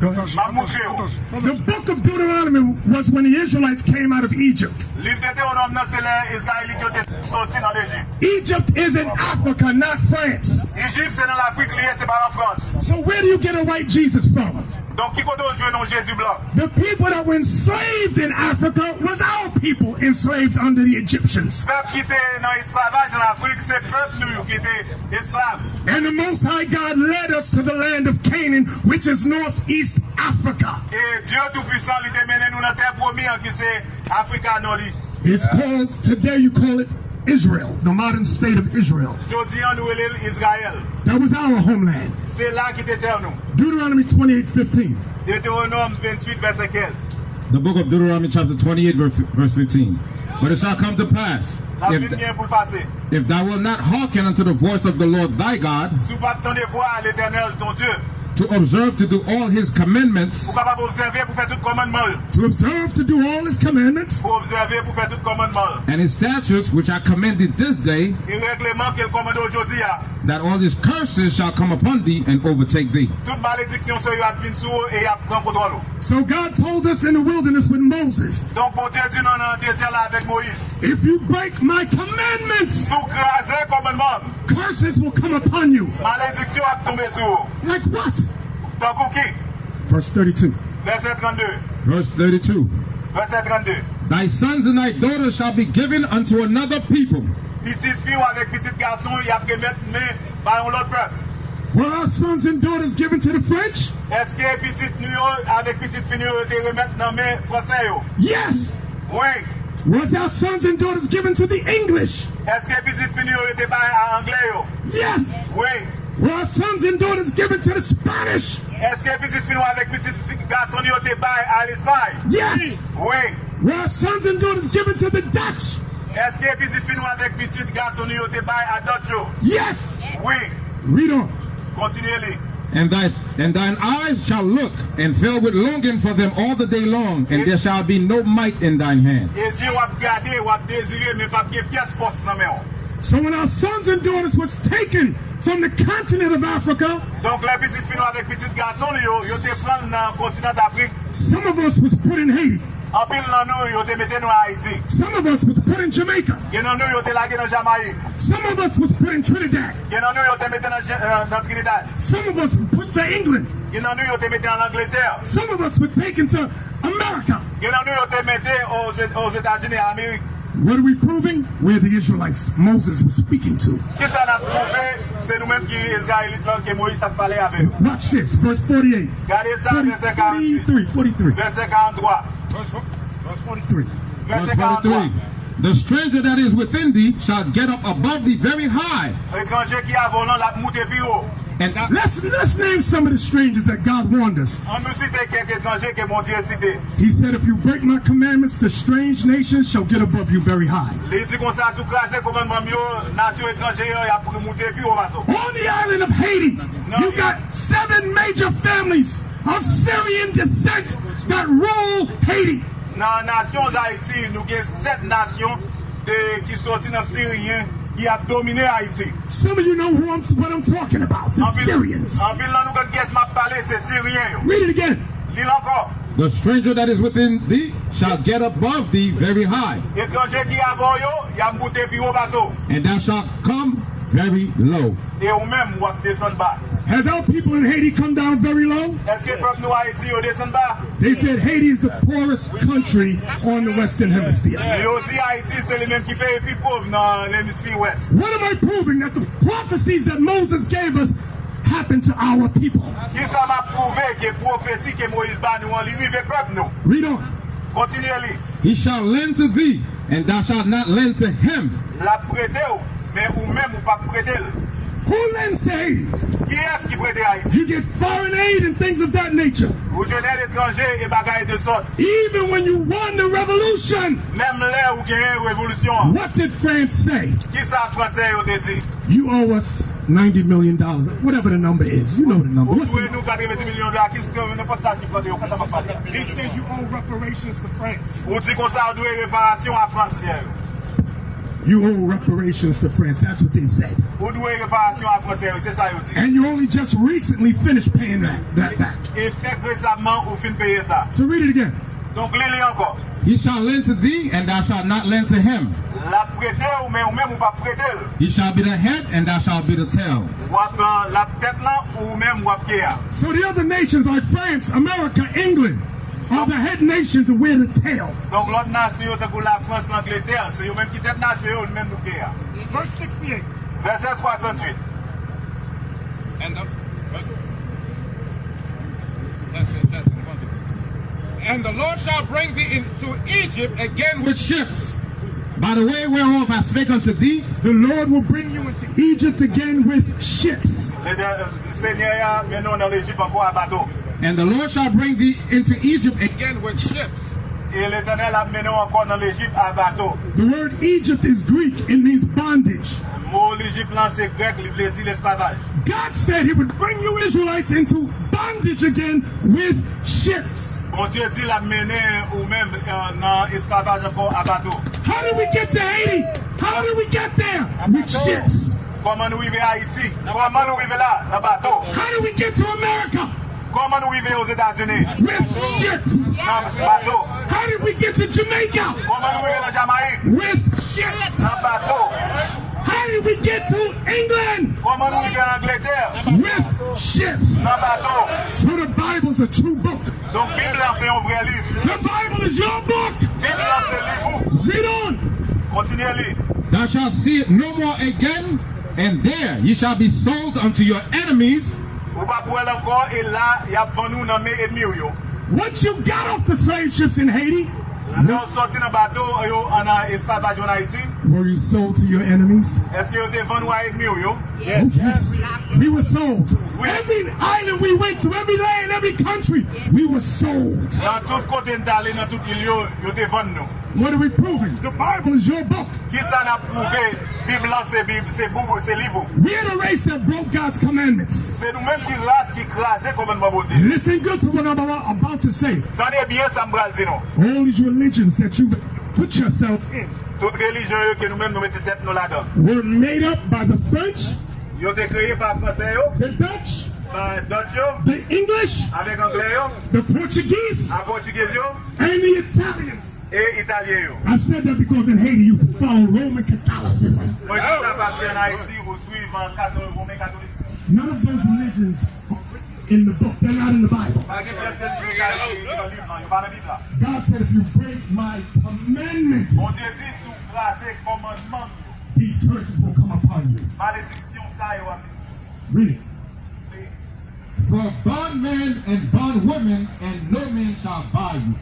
M ap montre w. The book of Deuteronomy was when the Israelites came out of Egypt. Liv Detewonòm nan se lè Izrayelit yo te soti nan Lejip. Egypt is in Africa, not France. Ijip se nan Lafrik li ye, se pa Lafrans. So where do you get a white Jesus from? Donk ki kote w jwenn yon Jezi blan? The people that were enslaved in Africa was our people enslaved under the Egyptians. Pèp ki te nan esklavaj an Afrik se pèp nou yo ki te esklav. And the Most High God led us to the land of Canaan, which is northeast Africa. E Dye Toupisan li te mennen nou nan tè pwomi an ki se Afrika Nòdis. It's called, today you call it Israel, the modern state of Israel. Jodi an nou rele l Izrayèl. That was our homeland. Se la ki te tè nou. Deuteronomy twenty-eight fifteen. Detewonòm venntuit vèsè kenz. The book of Deuteronomy, chapter twenty-eight, verse, verse fifteen. But it shall come to pass, if, if thou wilt not hearken unto the voice of the Lord thy God, Si w p ap tande vwa Letènèl, ton Dye, to observe to do all his commandments, pou w kapab obsève pou fè tout kòmandman l. To observe to do all his commandments, Pou obsève pou fè tout kòmandman l. And his statutes, which I command thee this day, E règleman ke l kòmande w jodi a. That all these curses shall come upon thee and overtake thee. Tout malediksyon sa yo ap vin sou ou e y ap pran kontwòl ou. So God told us in the wilderness with Moses, Donk, Bondye di nou nan dezè la avèk Moyiz, if you break my commandments, Si w kraze kòmandman m, curses will come upon you. Malediksyon ap tonbe sou ou. Like what? Tankou ki? Verse thirty-two. Vèsè trannde. Verse thirty-two. Vèsè trannde. Thy sons and thy daughters shall be given unto another people. Pitit fi w avèk pitit gason w, y ap remèt men ba yon lòt pèp. Were our sons and daughters given to the French? Èske pitit nou yo avèk pitit fi nou yo te remèt nan men Fransè yo? Yes. Wi. Was our sons and daughters given to the English? Èske pitit fi nou yo te bay a Anglè yo? Yes. Wi. Were our sons and daughters given to the Spanish? Èske pitit fi nou avèk pitit fi, gason yo te bay a Lespay? Yes. Wi. Were our sons and daughters given to the Dutch? Èske pitit fi nou avèk pitit gason nou yo te bay a Dutch yo? Yes. Wi. Read on. Kontinye li. And thy, and thine eyes shall look and feel with longing for them all the day long, and there shall be no might in thine hand. E zye w ap gade, w ap dezire, men p ap gen pyès fòs nan men w. So when our sons and daughters was taken from the continent of Africa, Donk, lè pitit fi nou avèk pitit gason nou yo, yo te pran l nan kontinan Afrik. Some of us was put in Haiti. Anpil nan nou, yo te mete nou Ayiti. Some of us was put in Jamaica. Gen nan nou, yo te lage nan Jamayik. Some of us was put in Trinidad. Gen nan nou, yo te mete nan Je-, euh, nan Trinidad. Some of us were put to England. Gen nan nou, yo te mete an Angletè. Some of us were taken to America. Gen nan nou, yo te mete Ozetazini Amerik. What are we proving? We're the Israelites Moses was speaking to. Kisa n ap pwouve? Se nou menm ki Izrayelit lan ke Moyiz t ap pale avè yo. Watch this, verse forty-eight. Gade sa, vèsè karanntuit. Forty-three, forty-three. Vèsè karanntwa. Verse forty-three. Vèsè karanntwa. Verse forty-three. The stranger that is within thee shall get up above thee very high. Etranje ki avè w lan, l ap moute pi wo. And that Let's, let's name some of the strangers that God warned us. Ann nou site kèk etranje ke Bondye site. He said, "If you break my commandments, the strange nations shall get above you very high." Li di konsa, "Si w kraze kòmandman m yo, nasyon etranje yo, y ap moute pi wo pase w." On the island of Haiti, you got seven major families of Syrian descent that rule Haiti. Nan nasyon Ayiti, nou gen sèt nasyon de, ki soti nan Siriyen ki ap domine Ayiti. Some of you know who I'm, what I'm talking about, the Syrians. Anpil nan nou konn kiyès m ap pale, se Siriyen yo. Read it again. Li l ankò. The stranger that is within thee shall get above thee very high. Etranje ki avè w yo, y ap moute pi wo pase w. And thou shalt come very low. E ou menm, w ap desann ba. Has our people in Haiti come down very low? Èske pèp nou Ayiti yo desann ba? They said Haiti is the poorest country on the Western Hemisphere. Yo di Ayiti se li menm ki peyi pi pòv nan lemisfè wès. What am I proving? That the prophecies that Moses gave us happened to our people. Kisa m ap pwouve ke pwofesi ke Moyiz ba nou an, li rive pèp nou? Read on. Kontinye li. He shall lend to thee, and thou shalt not lend to him. L ap prete w, men ou menm ou p ap prete l. Who lends to Haiti? Kiyès ki prete Ayiti? You get foreign aid and things of that nature. Ou jwenn èd etranje e bagay de sòt. Even when you won the revolution, Menm lè ou genyen revolisyon an, what did France say? Kisa Fransè yo te di? You owe us ninety million dollars, whatever the number is. You know the number. Ou dwe nou katrevenndis milyon dola, ki se nenpòt sa chif lan te ye, ou konn sa m ap pale. They said you owe reparations to France. Ou di konsa ou dwe reparasyon a Fransè yo. You owe reparations to France. That's what they said. Ou dwe reparasyon a Fransè yo, se sa yo di. And you only just recently finished paying that, that back. E fèk resamman ou fin peye sa. So read it again. Donk, li li ankò. He shall lend to thee, and thou shalt not lend to him. L ap prete w, men ou menm ou p ap prete l. He shall be the head, and thou shalt be the tail. W ap, uh, l ap tèt lan, ou menm w ap pye a. So the other nations like France, America, England are the head nations and we're the tail. Donk, lòt nasyon yo, tankou Lafrans, Langletè, se yo menm ki tèt nasyon yo, nou menm nou pye a. Verse sixty-eight. Vèsè swasanntuit. And the, verse, that's it, that's it. And the Lord shall bring thee into Egypt again with ships, by the way whereof I spake unto thee. The Lord will bring you into Egypt again with ships. Letè-, Senyè a mennen w nan Lejip ankò a bato. And the Lord shall bring thee into Egypt again with ships. E Letènèl ap mennen w ankò nan Lejip a bato. The word Egypt is Greek. It means bondage. Mo Lejip lan se grèk, li vle di lesklavaj. God said he would bring you Israelites into bondage again with ships. Bondye di l ap mennen ou menm, eh, nan esklavaj ankò a bato. How did we get to Haiti? How did we get there? With ships. Kòman nou rive Ayiti? Kòman nou rive la? Nan bato. How did we get to America? Kòman nou rive Ozetazini? With ships. Nan bato. How did we get to Jamaica? Kòman nou rive nan Jamayik? With ships. Nan bato. How did we get to England? Kòman nou rive Angletè? With ships. Nan bato. So the Bible's a true book. Donk, Bib la se yon vrè liv. The Bible is your book. Bib la se liv ou. Read on. Kontinye li. Thou shalt see it no more again, and there ye shall be sold unto your enemies. Ou p ap wè l ankò, e la, y ap vann ou nan men ènmi w yo. Once you got off the slave ships in Haiti, lè w sòti nan bato yo an esklavaj yo an Ayiti, were you sold to your enemies? Èske yo te vann ou a ènmi w yo? Yes. Oh, yes. We were sold. Wi. Every island we went to, every land, every country, we were sold. Nan tout kote n t ale, nan tout il yo, yo te vann nou. What are we proving? The Bible is your book. Kisa n ap pwouve? Bib lan se Bib, se bouk, se liv ou. We are the race that broke God's commandments. Se nou menm ki ras ki kraze kòmandman Bondye. Listen good to what I'm about, about to say. Tande byen sa m pral di nou. All these religions that you've put yourselves in Tout relijyon yo ke nou menm nou mete tèt nou ladan. Were made up by the French, Yo te kreye pa Fransè yo, the Dutch, pa Dutch yo, the English, avèk Anglè yo, the Portuguese, a Pòtigez yo, and the Italians. E Italyen yo. I said that because in Haiti you follow Roman Catholicism. Mwen di sa paske an Ayiti, ou swiv, eh, katol-, Romen Katolik. None of those religions are in the book. They're not in the Bible. Pa gen pyès relijyon ki nan liv lan, yo pa nan Bib la. God said, "If you break my commandments, Bondye di, si w kraze kòmandman m yo, these curses will come upon you." Malediksyon sa yo ap vini sou ou. Read it. Li For bondmen and bondwomen, and no man shall buy you.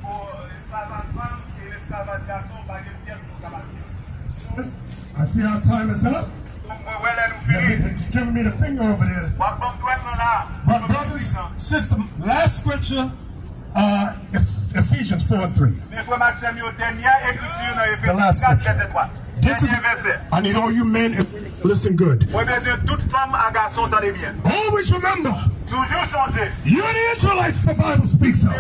Pou esklavaj fanm e esklavaj gason, pa gen pyès moun k ap achte. I see our time is up. Mwen wè lè nou fini. He's giving me the finger over there. W ap ban m dwèt lan la. But brothers, sisters, last scripture, uh, Eph-, Ephesians four and three. Men frè m ak sè m yo, dènyè ekriti yo nan Efezyans kat vèsè twa. This is, dènyè vèsè. I need all you men, listen good. Mwen bezwen tout fanm ak gason tande byen. Always remember, Toujou sonje. You're the Israelites the Bible speaks of.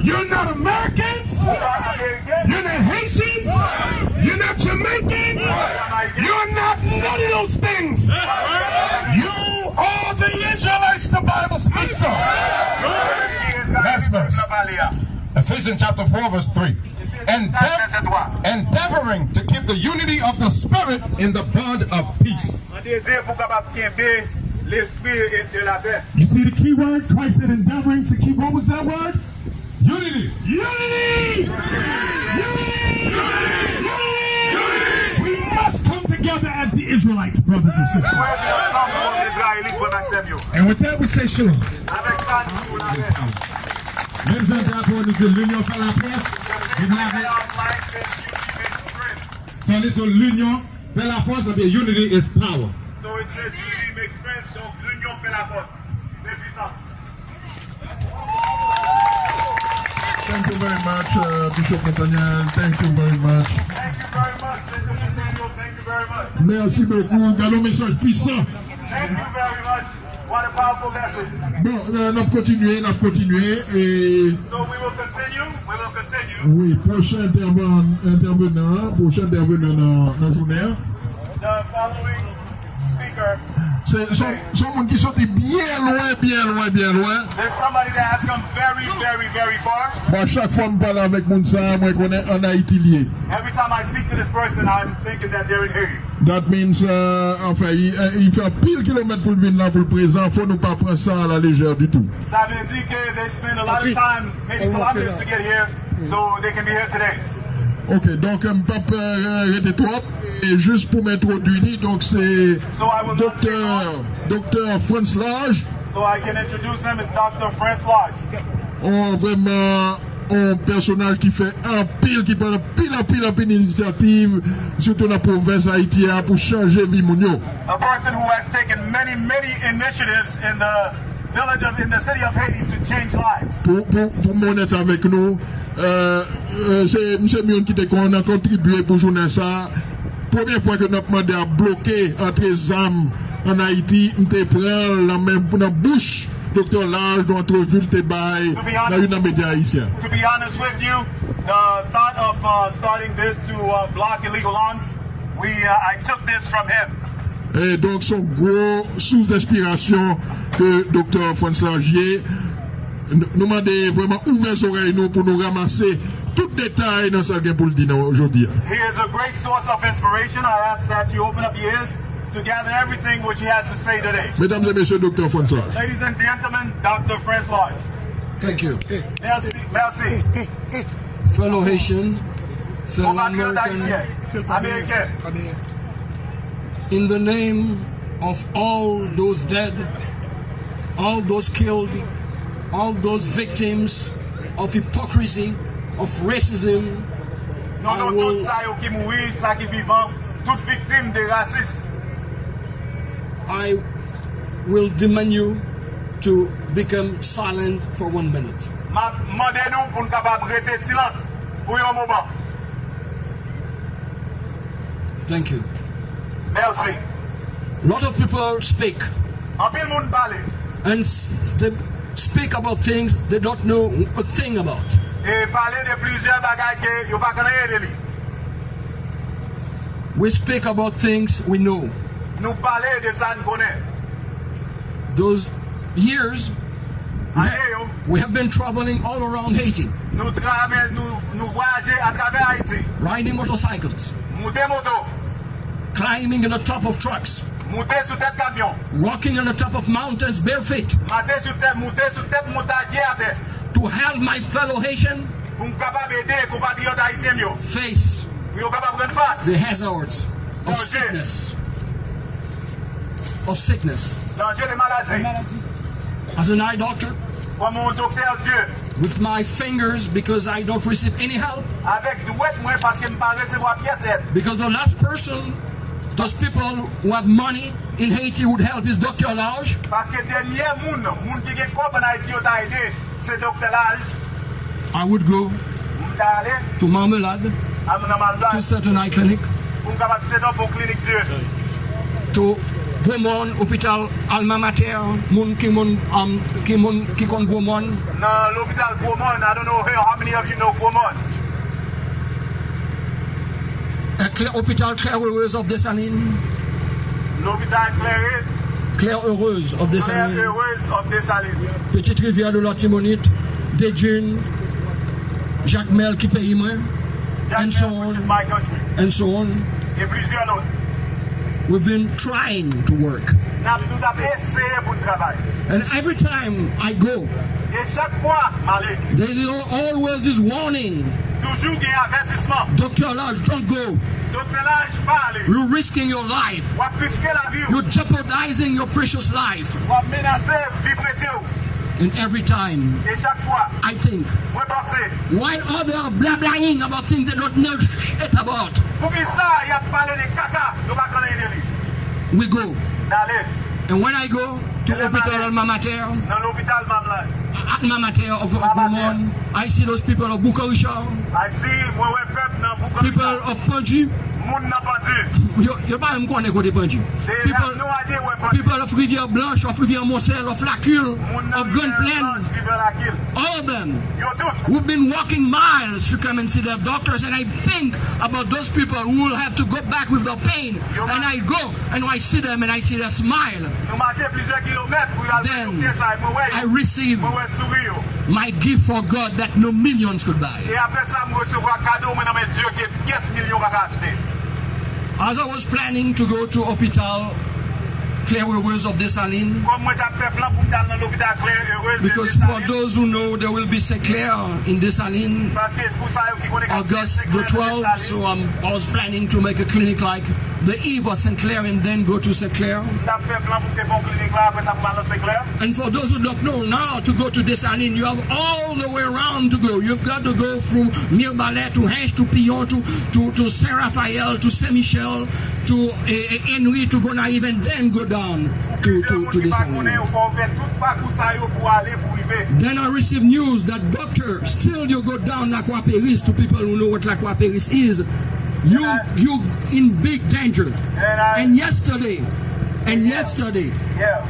You're not Americans. You're not Haitians. You're not Jamaicans. You're not none of those things. You are the Israelites the Bible speaks of. Last verse. Ephesians chapter four, verse three. Endeav-, endeavoring to keep the unity of the Spirit in the bond of peace. An dezir pou kapab kenbe lespri e de lapè. You see the key word? Christ said endeavoring to keep, what was that word? Unity. Unity! Unity! Unity! We must come together as the Israelites, brothers and sisters. Mwen vin ansanm kòm Izrayelit, frè m ak sè m yo. And with that, we say shalom. Avèk sa, nou di w lapè. Menm jan drapo nou di l'union fait la force, viv la. Sa vle di l'union fait la force, ebyen, unity is power. So it says unity makes strength, donc l'union fait la force. C'est puissant. Thank you very much, uh, Bishop Nathaniel. Thank you very much. Thank you very much, Bishop Nathaniel. Thank you very much. Merci beaucoup. Gade yon mesaj pwisan. Thank you very much. What a powerful message. Bon, euh, n ap kontinye, n ap kontinye. E So we will continue, we will continue. Wi, pwochen entèvan-, entèvenan, pwochen entèvenan nan, nan jounen an. The following speaker. Se, se, se yon moun ki soti byen lwen, byen lwen, byen lwen. There's somebody that has come very, very, very far. Bon, chak fwa m pale avèk moun sa a, mwen konnen ann Ayiti l ye. Every time I speak to this person, I'm thinking that they're in Haiti. That means, uh, anfen, li, eh, li fè anpil kilomèt pou l vin la, pou l prezan. Fò nou pa pran sa a la lejè ditou. Ça veut dire que they spend a lot of time, many kilometers to get here, so they can be here today. Ok, donk, m p ap, euh, rete twòp. E jis pou m entwodui li, donk se So I will not stay long. Doktè, Doktè Frantz Lodge. So I can introduce him as Doctor Frantz Lodge. Oh, vrèman, yon pèsonaj ki fè anpil, ki pran anpil, anpil, anpil inisyativ, sitou nan pwovens Ayiti a, pou chanje vi moun yo. A person who has taken many, many initiatives in the village of, in the city of Haiti to change lives. Pou, pou, pou m onèt avèk nou, euh, euh, se misye Myun ki te konn kontribye pou jounen sa. Premye pwen ke n ap mande a bloke antre zam ann Ayiti, m te pran l nan men, nan bouch Doktè Laj, Don Treville te bay nan youn nan medya ayisyen. To be honest with you, the thought of uh, starting this to uh, block illegal arms, we uh, I took this from him. E donk, se yon gwo sous d'inspiration ke Doktè Frantz Laj ye. Nou mande vrèman ouvè zòrèy nou pou nou ranmase tout detay nan sa l gen pou l di nou jodi a. He is a great source of inspiration. I ask that you open up your ears to gather everything which he has to say today. Medam e mesye, Doktè Frantz Laj. Ladies and gentlemen, Doctor Frantz Lodge. Thank you. Merci, merci. Fellow Haitian, fellow American, in the name of all those dead, all those killed, all those victims of hypocrisy, of racism, non, non, tout sa yo ki mouri, sa ki vivan, tout viktim de rasis. I will demand you to become silent for one minute. M ap mande nou pou n kapab rete silans pou yon moman. Thank you. Merci. Lot of people speak. Anpil moun pale. And they speak about things they don't know a thing about. E pale de plizyè bagay ke yo pa konn anyen de li. We speak about things we know. Nou pale de sa n konnen. Those years, we have been traveling all around Haiti. Nou travè, nou, nou vwayaje atravè Ayiti. Riding motorcycles. Moute moto. Climbing in the top of trucks. Moute sou tèt kamyon. Walking in the top of mountains barefoot. Mate sou tèt, moute sou tèt montay pye atè. To help my fellow Haitian. Pou m kapab ede konpatriyòt ayisyen m yo. Face. Pou yo kapab rann fas. The hazards of sickness. Of sickness. Danje de maladi. As an eye doctor, kòm yon doktè zye. With my fingers because I don't receive any help. Avèk dwèt mwen paske m pa resevwa pyès èd. Because the last person, those people who have money in Haiti would help is Doktè Laj. Paske dènyè moun, moun ki gen kòb ann Ayiti yo ta ede, se Doktè Laj. I would go to Marmelade, to certain eye clinic, pou m kapab set up yon klinik zye. To Gwo Mòn, Lopital Alma Mater, moun ki moun, um, ki moun ki konn Gwo Mòn. Nan lopital Gwo Mòn, I don't know how many of you know Gwo Mòn. Lopital Claire Heureuse of Dessalines. Lopital Klere. Claire Heureuse of Dessalines. Claire Heureuse of Dessalines. Petite Rivière de l'Artibonite, Desdunes, Jakmèl ki peyi mwen, and so on, and so on. E plizyè lòt. We've been trying to work. N ap, nou t ap eseye pou n travay. And every time I go, e chak fwa m ale, there is always this warning. Toujou gen avètisman. Doktè Laj, don't go. Doktè Laj, pa ale. You're risking your life. W ap riske lavi w. You're jeopardizing your precious life. W ap menase vi presye w. And every time, e chak fwa, I think, mwen panse, why are they blabbering about things they don't know shit about? Poukisa y ap pale de kaka yo pa konn anyen de li? We go. N ale. And when I go to Hopital Alma Mater, nan lopital Mam la, Alma Mater of Gwo Mòn, I see those people of Boucan Richard. I see, mwen wè pèp nan Boucan Richard. People of Pandy. Moun nan Pandy. Yo, yo pa menm konnen kote Pandy. People, people of Rivière Blanche, of Rivière Monselle, of Lac Cul, of Grand Plaine. All of them. Yo tout. Who've been walking miles to come and see their doctors, and I think about those people who will have to go back with the pain. And I go and I see them and I see their smile. Nou mache plizyè kilomèt pou y al wè doktè sa, e mwen wè yo. Then I receive, mwen wè souri yo. My gift for God that no millions could buy. E apre sa, mwen resevwa kado mwen nan men Dye ke pyès milyon pa ka achte. As I was planning to go to Hopital Claire Heureuse of Dessalines, kòm mwen t ap fè plan pou m t al nan lopital Claire Heureuse de Dessalines. Because for those who know, there will be Saint Clair in Dessalines, paske pou sa yo ki konnen, August the twelfth, so I'm, I was planning to make a clinic like the eve of Saint Clair and then go to Saint Clair. M t ap fè plan pou m te fè yon klinik la, apre sa pou m al nan Sent Klè. And for those who don't know, now to go to Dessalines, you have all the way around to go. You've got to go through Mirebalais to Hinche to Pillon to, to, to Saint Raphaël to Saint Michel to, eh, eh, Henry to Gonayiv and then go down to, to, to Dessalines. Pou ki moun ki pa konnen, ou fè tout pakou sa yo pou ale, pou rive. Then I received news that doctor, still you go down Lakwapéris, to people who know what Lakwapéris is, you, you in big danger. And yesterday, and yesterday,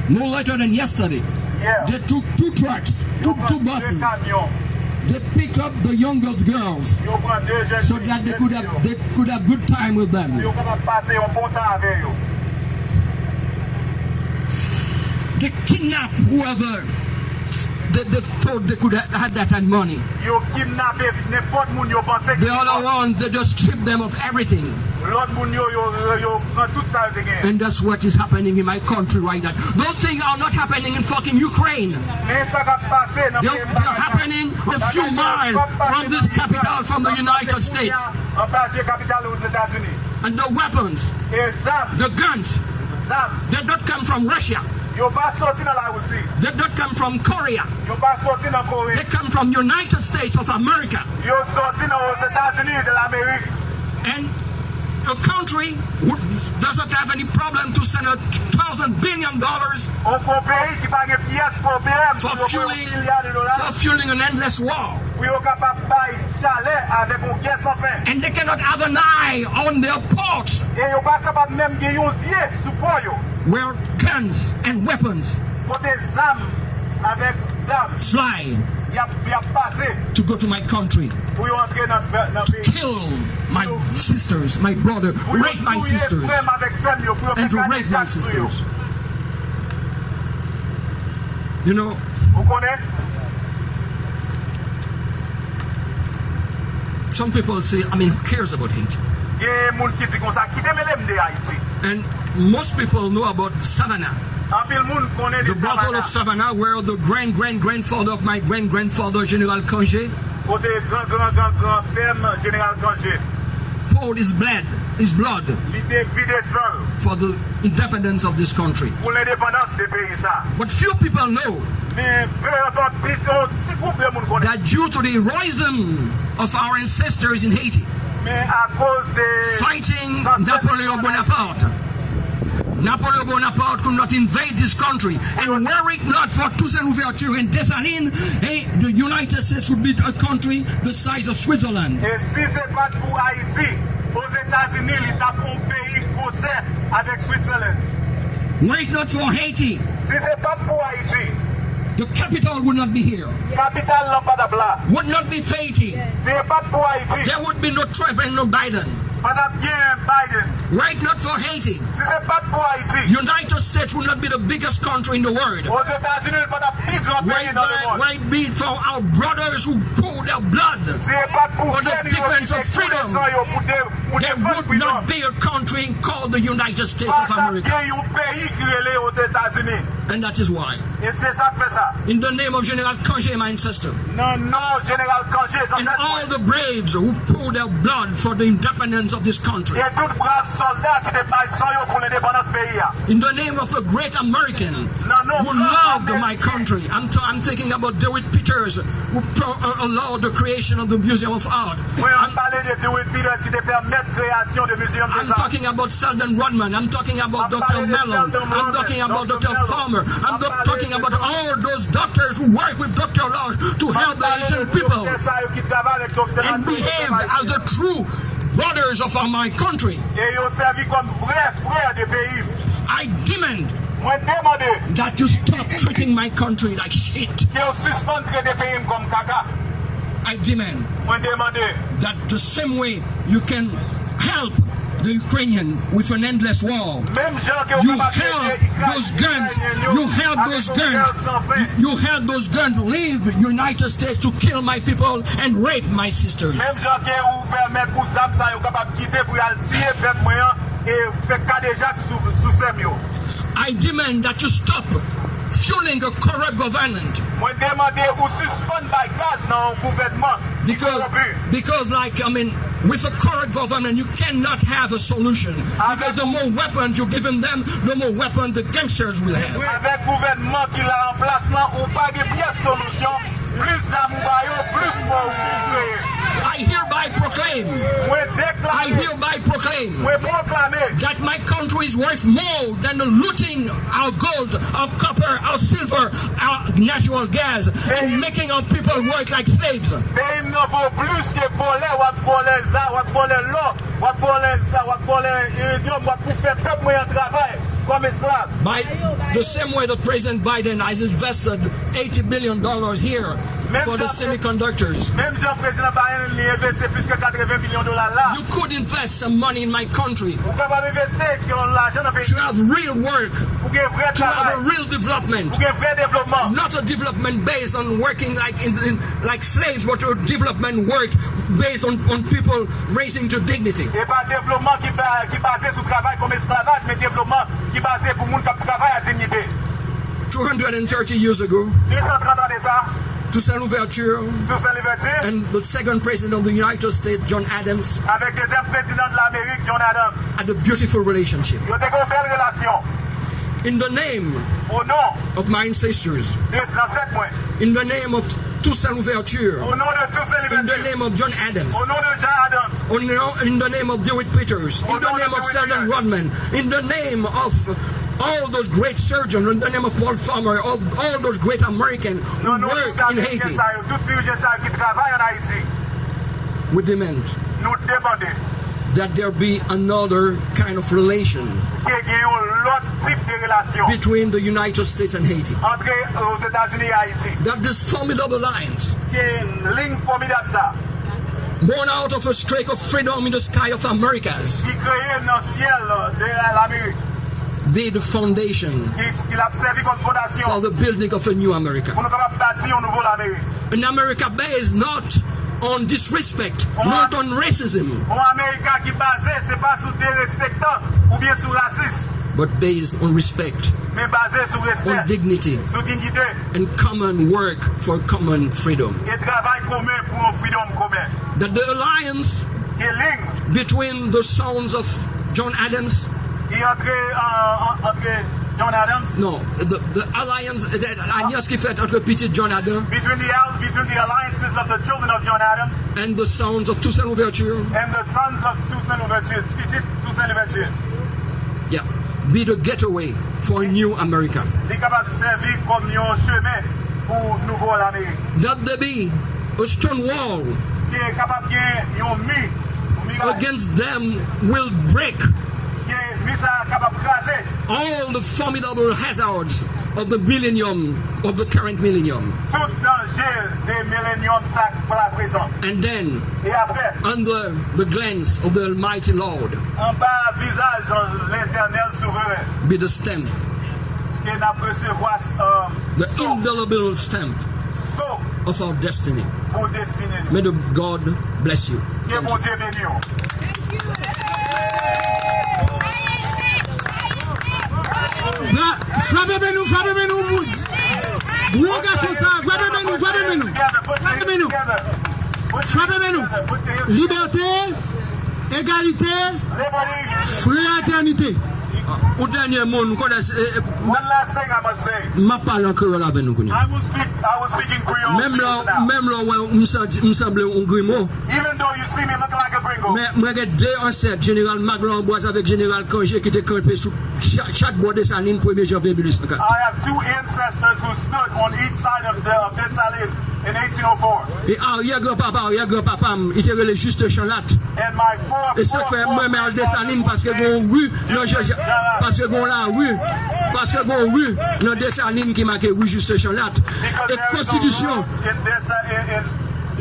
no later than yesterday, they took two trucks, two, two buses. They pick up the youngest girls so that they could have, they could have good time with them. Pou yo kapab pase yon bon tan avè yo. They kidnap whoever they, they thought they could ha-, had that kind of money. Yo kidnape nenpòt moun yo panse ki... The other ones, they just strip them of everything. Lòt moun yo, yo, yo pran tout sa yo te genyen. And that's what is happening in my country right now. Those things are not happening in fucking Ukraine. Men sa k ap pase nan peyi m pa... They're happening a few miles from this capital, from the United States. Anba zye kapital Ozetazini. And the weapons, e zam, the guns, zam, they don't come from Russia. Yo pa soti nan Larisi. They don't come from Korea. Yo pa soti nan Kore. They come from United States of America. Yo soti nan Ozetazini de Lamerik. And a country who doesn't have any problem to send a thousand billion dollars... Yon gwo peyi ki pa gen pyès pwoblèm pou yo voye yon milya de dola. For fueling an endless war. Pou yo kapab bay chalè avèk yon gè san fen. And they cannot have an eye on their ports. E yo pa kapab menm gen yon zye sou pò yo. Where guns and weapons... Kote zam avèk zam... Fly. Y ap, y ap pase. To go to my country. Pou yo antre nan, nan peyi. To kill my sisters, my brother, rape my sisters, and to rape my sisters. You know, ou konnen? Some people say, I mean, who cares about Haiti? Gen moun ki di konsa, ki te mele m de Ayiti? And most people know about Savannah. Anpil moun konnen de Savannah. The battle of Savannah, where the grand, grand, grandfather of my grand, grandfather, General Cangé, kote gran, gran, gran, gran pè m, Jeneral Cangé, poured his blood, his blood, li te vide san l, for the independence of this country. Pou lendepandans de peyi sa. But few people know... Men pe enpòt, pito, ti gwoup de moun konnen. That due to the heroism of our ancestors in Haiti, men akoz de... Fighting Napoleon Bonaparte. Napoleon Bonaparte could not invade this country. And were it not for Toussaint Louverture and Dessalines, eh, the United States would be a country the size of Switzerland. E si se pa t pou Ayiti, Ozetazini, li t ap yon peyi gwosè avèk Switzerland. Were it not for Haiti, si se pa t pou Ayiti, the capital would not be here. Kapital lan pa t ap la. Would not be for Haiti, si se pa t pou Ayiti, there would be no Trump and no Biden. Pa t ap gen Biden. Were it not for Haiti, si se pa t pou Ayiti, United States would not be the biggest country in the world. Ozetazini pa t ap pi gran peyi nan lemonn. Were it be for our brothers who poured their blood for the defense of freedom, there would not be a country called the United States of America. Pa t ap gen yon peyi ki rele Ozetazini. And that is why, e se sa k fè sa, in the name of General Cangé, my ancestor, nan non Jeneral Cangé, zansèt mwen, and all the braves who poured their blood for the independence of this country, e tout brav sòlda ki te bay san yo pou lendepandans peyi a, in the name of the great American who loved my country. I'm, t- I'm thinking about DeWitt Peters, who pro- uh, allowed the creation of the Museum of Art. Mwen ap pale de DeWitt Peters ki te pèmèt kreyasyon de Museum des Arts. I'm talking about Selden Rodman. I'm talking about Doctor Mellon. I'm talking about Doctor Farmer. I'm talking about all those doctors who work with Doctor Lage to help the Haitian people and behave as the true brothers of our, my country. E yo sèvi kòm vrè frè de peyi m. I demand, mwen demande, that you stop treating my country like shit. Ke yo sispann trete peyi m kòm kaka. I demand, mwen demande, that the same way you can help the Ukrainian with an endless war, menm jan ke ou kapab ede Ikren, Ikrenyen yo, avèk yon gè san fen. You held those guns. You held those guns. Leave United States to kill my people and rape my sisters. Menm jan ke ou pèmèt pou zam sa yo kapab kite pou y al tiye pèp mwen an e fè kadejak sou, sou sè m yo. I demand that you stop fueling a corrupt government. Mwen demande ou sispann bay gaz nan yon gouvènman ki kowonpi. Because, because, like, I mean, with a corrupt government, you cannot have a solution. Because the more weapons you're giving them, the more weapons the gangsters will have. Avèk gouvènman ki la an plas lan, ou pa gen pyès solisyon. Plis zam ou ba yo, plis mò ou kreye. I hereby I proclaim, I hereby proclaim that my country is worth more than looting our gold, our copper, our silver, our natural gas, and making our people work like slaves. Peyi m nan vo plis ke vòlè, w ap vòlè za, w ap vòlè lò, w ap vòlè za, w ap vòlè iridyòm, w ap pou fè pèp mwen an travay kòm esklav. By the same way that President Biden has invested eighty billion dollars here for the semiconductors. Menm jan Prezidan Biden li envesti plis ke katreven bilyon dola la. You could invest some money in my country. Ou kapab envesti yon lajan nan peyi. To have real work. Pou gen vrè travay. To have a real development. Pou gen vrè devlopman. Not a development based on working like in, in, like slaves, but a development work based on, on people raising to dignity. E pa devlopman ki ba, ki baze sou travay kòm esklavaj, men devlopman ki baze pou moun k ap travay ak diyite. Two hundred and thirty years ago, De san trant ane de sa, Toussaint Louverture Toussaint Louverture and the second president of the United States, John Adams, avèk dezyèm prezidan de Lamerik, John Adams, had a beautiful relationship. Yo te gen yon bèl relasyon. In the name O non of my ancestors, de zansèt mwen, in the name of Toussaint Louverture, O non de Toussaint Louverture, in the name of John Adams, O non de John Adams, O non, in the name of DeWitt Peters, in the name of Selden Rodman, in the name of all those great surgeons, in the name of Paul Farmer, all, all those great Americans who work in Haiti, tout chirijyen sa yo ki travay an Ayiti, we demand, nou demande, that there be another kind of relation, ke gen yon lòt tip de relasyon, between the United States and Haiti, antre Ozetazini e Ayiti, that this formidable alliance, ke liy fòmidab sa, born out of a streak of freedom in the sky of Americas, ki kreye nan syèl de Lamerik, be the foundation, ki, ki l ap sèvi kòm fondasyon, for the building of a new America, pou nou kapab bati yon nouvo Lamerik. An America based not on disrespect, not on racism, yon Amerika ki baze, se pa sou derespektan oubyen sou rasis, but based on respect, men baze sou respè, on dignity, sou dinyite, and common work for common freedom. E travay komen pou yon freedom komen. That the alliance, ke liy, between the sons of John Adams, ki antre, euh, an-, antre John Adams, no, the, the alliance, the, alyans ki fèt antre pitit John Adams, between the al-, between the alliances of the children of John Adams and the sons of Toussaint Louverture, and the sons of Toussaint Louverture, pitit Toussaint Louverture, yeah, be the gateway for a new America. Li kapab sèvi kòm yon chemen pou nouvo Lamerik. That there be a stone wall, ke kapab gen yon mi, yon miray, against them will break, ke mi sa a kapab kraze, all the formidable hazards of the millennium, of the current millennium, tout danje de milenyòm sa k la prezan. And then, e apre, under the glance of the Almighty Lord, anba vizaj Letènèl Souveren, be the stamp, ke n ap resevwa, um, the indelible stamp, so, of our destiny, pou destine nou. May the God bless you. Ke Bondye beni w. Frape men nou, frape men nou, gwo gason sa, frape men nou, frape men nou, frape men nou, frape men nou. Libète, egalite, fratènite. Yon dènye mo, m konnen, eh, eh, m ap pale an kreyòl avè nou kounye a. Menm lè, menm lè w wè m santi, m sanble yon grimo. Men mwen gen de ansèt, Jeneral Maglon Ambroise avèk Jeneral Cangé ki te kanpe sou cha-, chak bò Desalin premye janvye mil uit san kat. I have two ancestors who stood on each side of the, of Dessalines in eighteen oh four. E aryè granpapa, aryè granpapa m, li te rele Juste Chanlat. E sa k fè mwen renmen al Desalin, paske gen yon ri nan Jean Jacques, paske gen yon lari, paske gen yon ri nan Desalin ki make ri Juste Chanlat. E konstitisyon,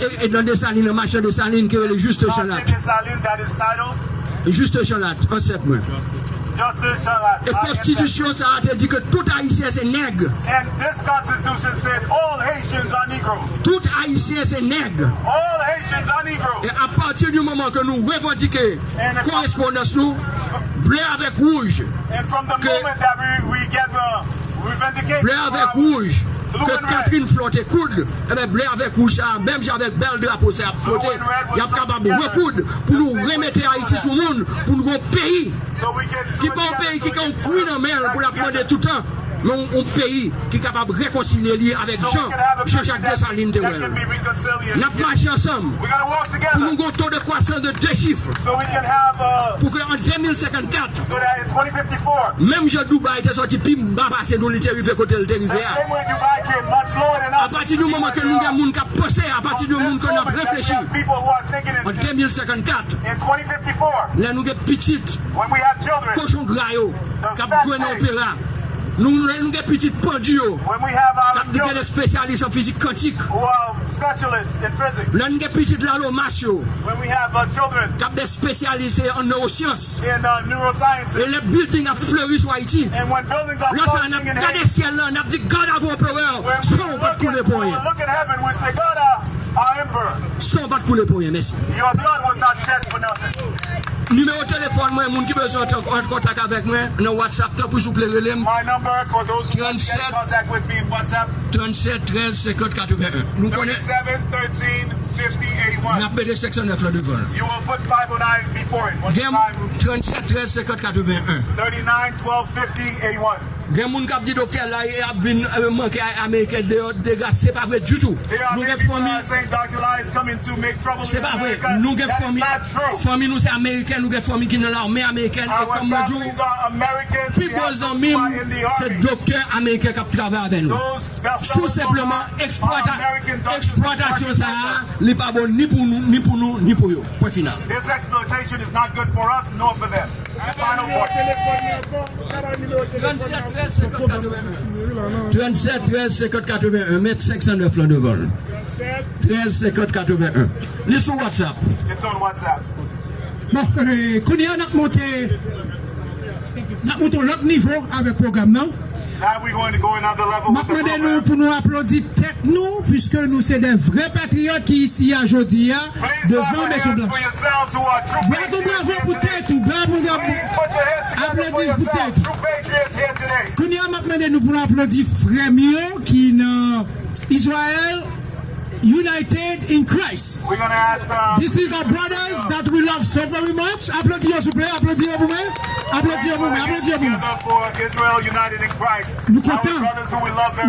e, e nan Desalin, nan machan Desalin ki rele Juste Chanlat. Juste Chanlat, ansèt mwen. E konstitisyon sa a te di ke tout Ayisyen se nèg. And this constitution said all Haitians are Negro. Tout Ayisyen se nèg. All Haitians are Negro. E apati di moman ke nou revandike korespondans nou, ble avèk wouj, and from the moment that we, we get the, we vindicate, ble avèk wouj, ke Catherine Flon te koud, enben, ble avèk wouj sa a, menm jan avèk bèl drapo sa y ap flote, y ap kapab rekoud pou nou remete Ayiti sou moun, pou nou gen yon peyi ki pa yon peyi ki gen yon kwi nan men l pou l ap mande toutan. Men yon, yon peyi ki kapab rekonsilye li avèk jan Jean-Jacques Dessalines te wè l. N ap mache ansanm pou nou gen yon to de kwasans de de chif. Pou ke an de mil senkannkat, menm jan Dubai te sòti pi ba pase nou, li te rive kote l te rive a. Apati di moman ke nou gen moun k ap panse, apati di moun ke n ap reflechi, an de mil senkannkat, lè nou gen pitit, kochon gra yo k ap jwe nan opera, nou, lè nou gen pitit pandi yo k ap gen de espesyalis an fizik kantik, lè nou gen pitit Lalomas yo k ap de espesyalis an newosyans, e lè bilding ap fleri sou Ayiti, lè sa a n ap gade syèl la, n ap di, "God, avè w, Pè, san w pa t koule pou anyen." San w pa t koule pou anyen, mèsi. Nimewo telefòn mwen, moun ki bezwen antre an kontak avèk mwen nan WhatsApp, tanpri souple rele m. Trannsèt, trannsèt, trèz, senkant, katreven en. Nou konnen n ap mete senk san nèf lan devan l. Gen trannsèt, trèz, senkant, katreven en. Gen moun k ap di doktè la ap vin, eh, manke Ameriken deyò, dega, se pa vre ditou. Nou gen fanmi, se pa vre, nou gen fanmi, fanmi nou se Ameriken, nou gen fanmi ki nan lame amerikèn, e kòm mwen di w, pi gwo zanmi m se doktè ameriken k ap travay avè nou. Tou senpleman, eksplwata-, eksplwatasyon sa a, li pa bon ni pou nou, ni pou nou, ni pou yo. Pwen final. Trannsèt, trèz, senkant, katreven en. Trannsèt, trèz, senkant, katreven en. Met senk san nèf lan devan l. Trèz, senkant, katreven en. Li sou WhatsApp. Bon, eh, kounye a n ap monte, n ap monte yon lòt nivo avèk pwogram nan. M ap mande nou pou nou aplodi tèt nou, piske nou se de vrè patriyòt ki isi a jodi a, devan Mezon Blanch. Bat yon bravo pou tèt ou, bat yon bravo. Aplodi pou tèt ou. Kounye a, m ap mande nou pou nou aplodi frè m yo ki nan Izrayèl, united in Christ. This is our brothers that we love so very much. Aplodi yo, souple, aplodi yo pou mwen. Aplodi yo pou mwen, aplodi yo pou mwen. Nou kontan.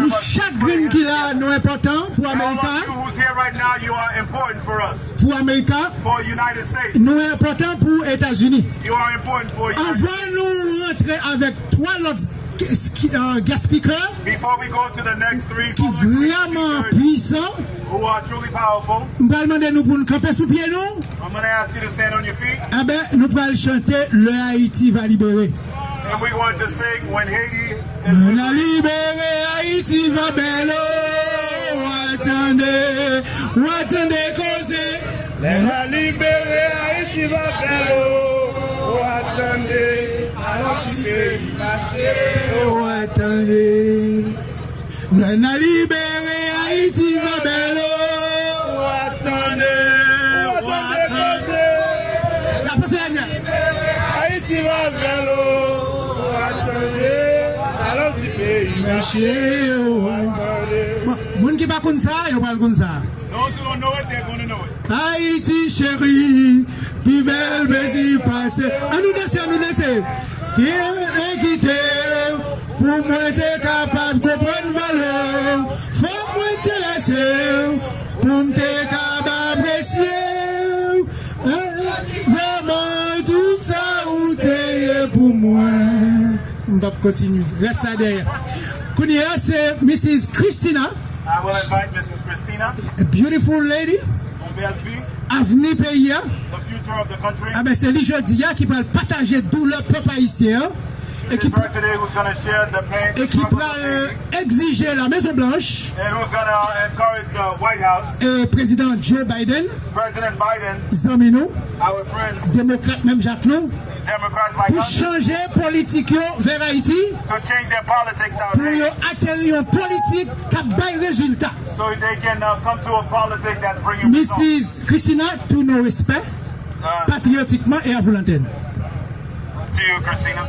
Nou chak grenn ki la, nou enpòtan pou Amerika. Pou Amerika. Nou enpòtan pou Etazini. Anvan nou rantre avèk twa lòt ki, ki, uh, guest speaker ki vrèman pwisan. M pral mande nou pou n kanpe sou pye nou. Enben, nou pral chante Lè Ayiti va libere. Lè n a libere, Ayiti va bèl o, w a tande, w a tande koze. Lè n a libere, Ayiti va bèl o, w a tande. Alò ti peyi mache, w a tande. Lè n a libere, Ayiti va bèl o, w a tande, w a tande koze. Ayiti va bèl o, w a tande. Alò ti peyi mache, w a tande. Bon, moun ki pa konn sa, yo pral konn sa. Those who don't know it, they're gonna know it. Ayiti cheri, pi bèl plezi pase. Ann nou danse, ann nou danse. Ki enkite pou mwen te kapab konprann valè w. Fòk mwen te lese w pou m te kapab apresye w. Eh, vrèman, tout sa ou te ye pou mwen. M p ap kontinye. Rès la dèyè. Kounye a, se Missis Christina. I will invite Missus Christina. A beautiful lady. Yon bèl fi. Avni peyi a. The future of the country. Enben, se li jodi a ki pral pataje doulè pèp ayisyen an. E ki, e ki pral egzije la Mezon Blanch, e Prezidan Joe Biden, zanmi nou, demokrat menm jan ak nou, pou chanje politik yo vè Ayiti, pou yo ateri yon politik k ap bay rezilta. Missis Christina, tou nou respè, patriyotikman e a vou lantèn. To you, Christina.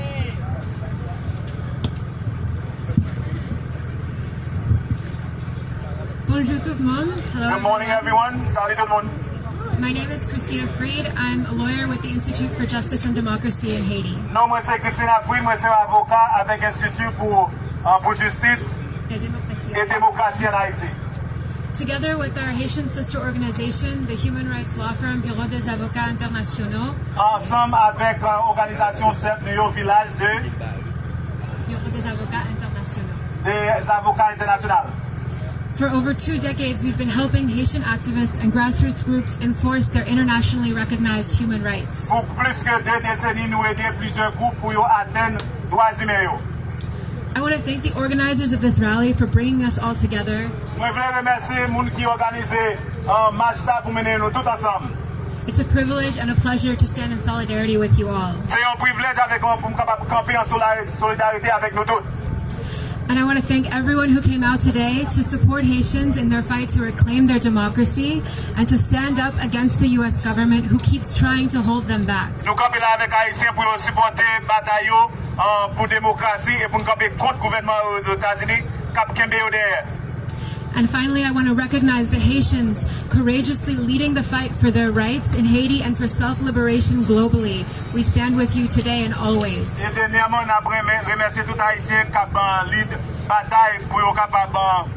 Bonjou tout moun. Hello, everyone. Good morning, everyone. Salut tout le monde. My name is Christina Freed. I'm a lawyer with the Institute for Justice and Democracy in Haiti. Non mwen se Christina Freed, mwen se yon avoka avèk Enstiti pou An pou jistis e demokrasi an Ayiti. Together with our Haitian sister organization, the human rights law firm Bureau des Avocats Internationaux, Ansanm avèk, euh, òganizasyon sè nou yo, Vilaj de Bureau des Avocats Internationaux. Des Avocats International. For over two decades, we've been helping Haitian activists and grassroots groups enforce their internationally recognized human rights. Pou plis ke de deseni, nou ede plizyè gwoup pou yo atenn dwa imen yo. I want to thank the organizers of this rally for bringing us all together. Mwen vle remèsye moun ki òganize, euh, mach sa pou mennen nou tout ansanm. It's a privilege and a pleasure to stand in solidarity with you all. Se yon privilèj avèk mwen pou m kapab kanpe an solari-, solidarite avèk nou tout. And I want to thank everyone who came out today to support Haitians in their fight to reclaim their democracy and to stand up against the U S government who keeps trying to hold them back. Nou kanpe la avèk Ayisyen pou yo sipòte batay yo, euh, pou demokrasi e pou n kanpe kont gouvènman Ozetazini k ap kenbe yo dèyè. And finally, I want to recognize the Haitians courageously leading the fight for their rights in Haiti and for self-liberation globally. We stand with you today and always. E dènyèman, n ap renmè-, remèsye tout Ayisyen k ap, euh, lead batay pou yo kapab, euh,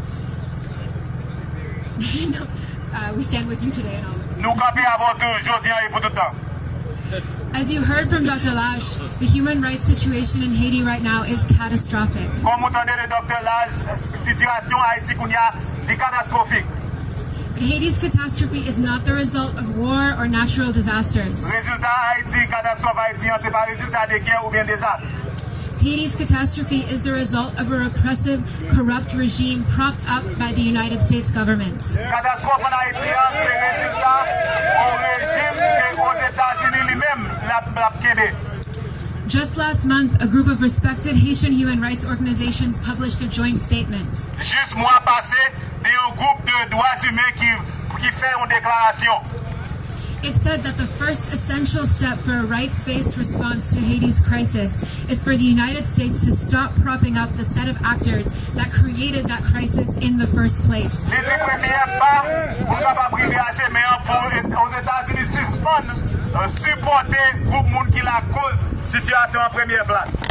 Uh, we stand with you today and always. Nou kanpe avè w tou, jodi a e pou tout tan. As you heard from Doctor Lage, the human rights situation in Haiti right now is catastrophic. Kòm ou tande de Doktè Lage, sitiyasyon Ayiti kounye a, li katastwofik. But Haiti's catastrophe is not the result of war or natural disasters. Rezilta Ayiti, katastwòf Ayiti an, se pa rezilta de gè oubyen dezas. Haiti's catastrophe is the result of a repressive, corrupt regime propped up by the United States government. Katastwòf an Ayiti an se rezilta yon rejim ke Ozetazini li menm l ap, l ap kenbe. Just last month, a group of respected Haitian human rights organizations published a joint statement. Jis mwa pase, de yon gwoup de dwa imen ki, ki fè yon deklarasyon. It said that the first essential step for a rights-based response to Haiti's crisis is for the United States to stop propping up the set of actors that created that crisis in the first place. Li di premyè pa pou n kapab rive a chemen an pou Ozetazini sispann, euh, sipòte gwoup moun ki lakòz sitiyasyon an premyè plas.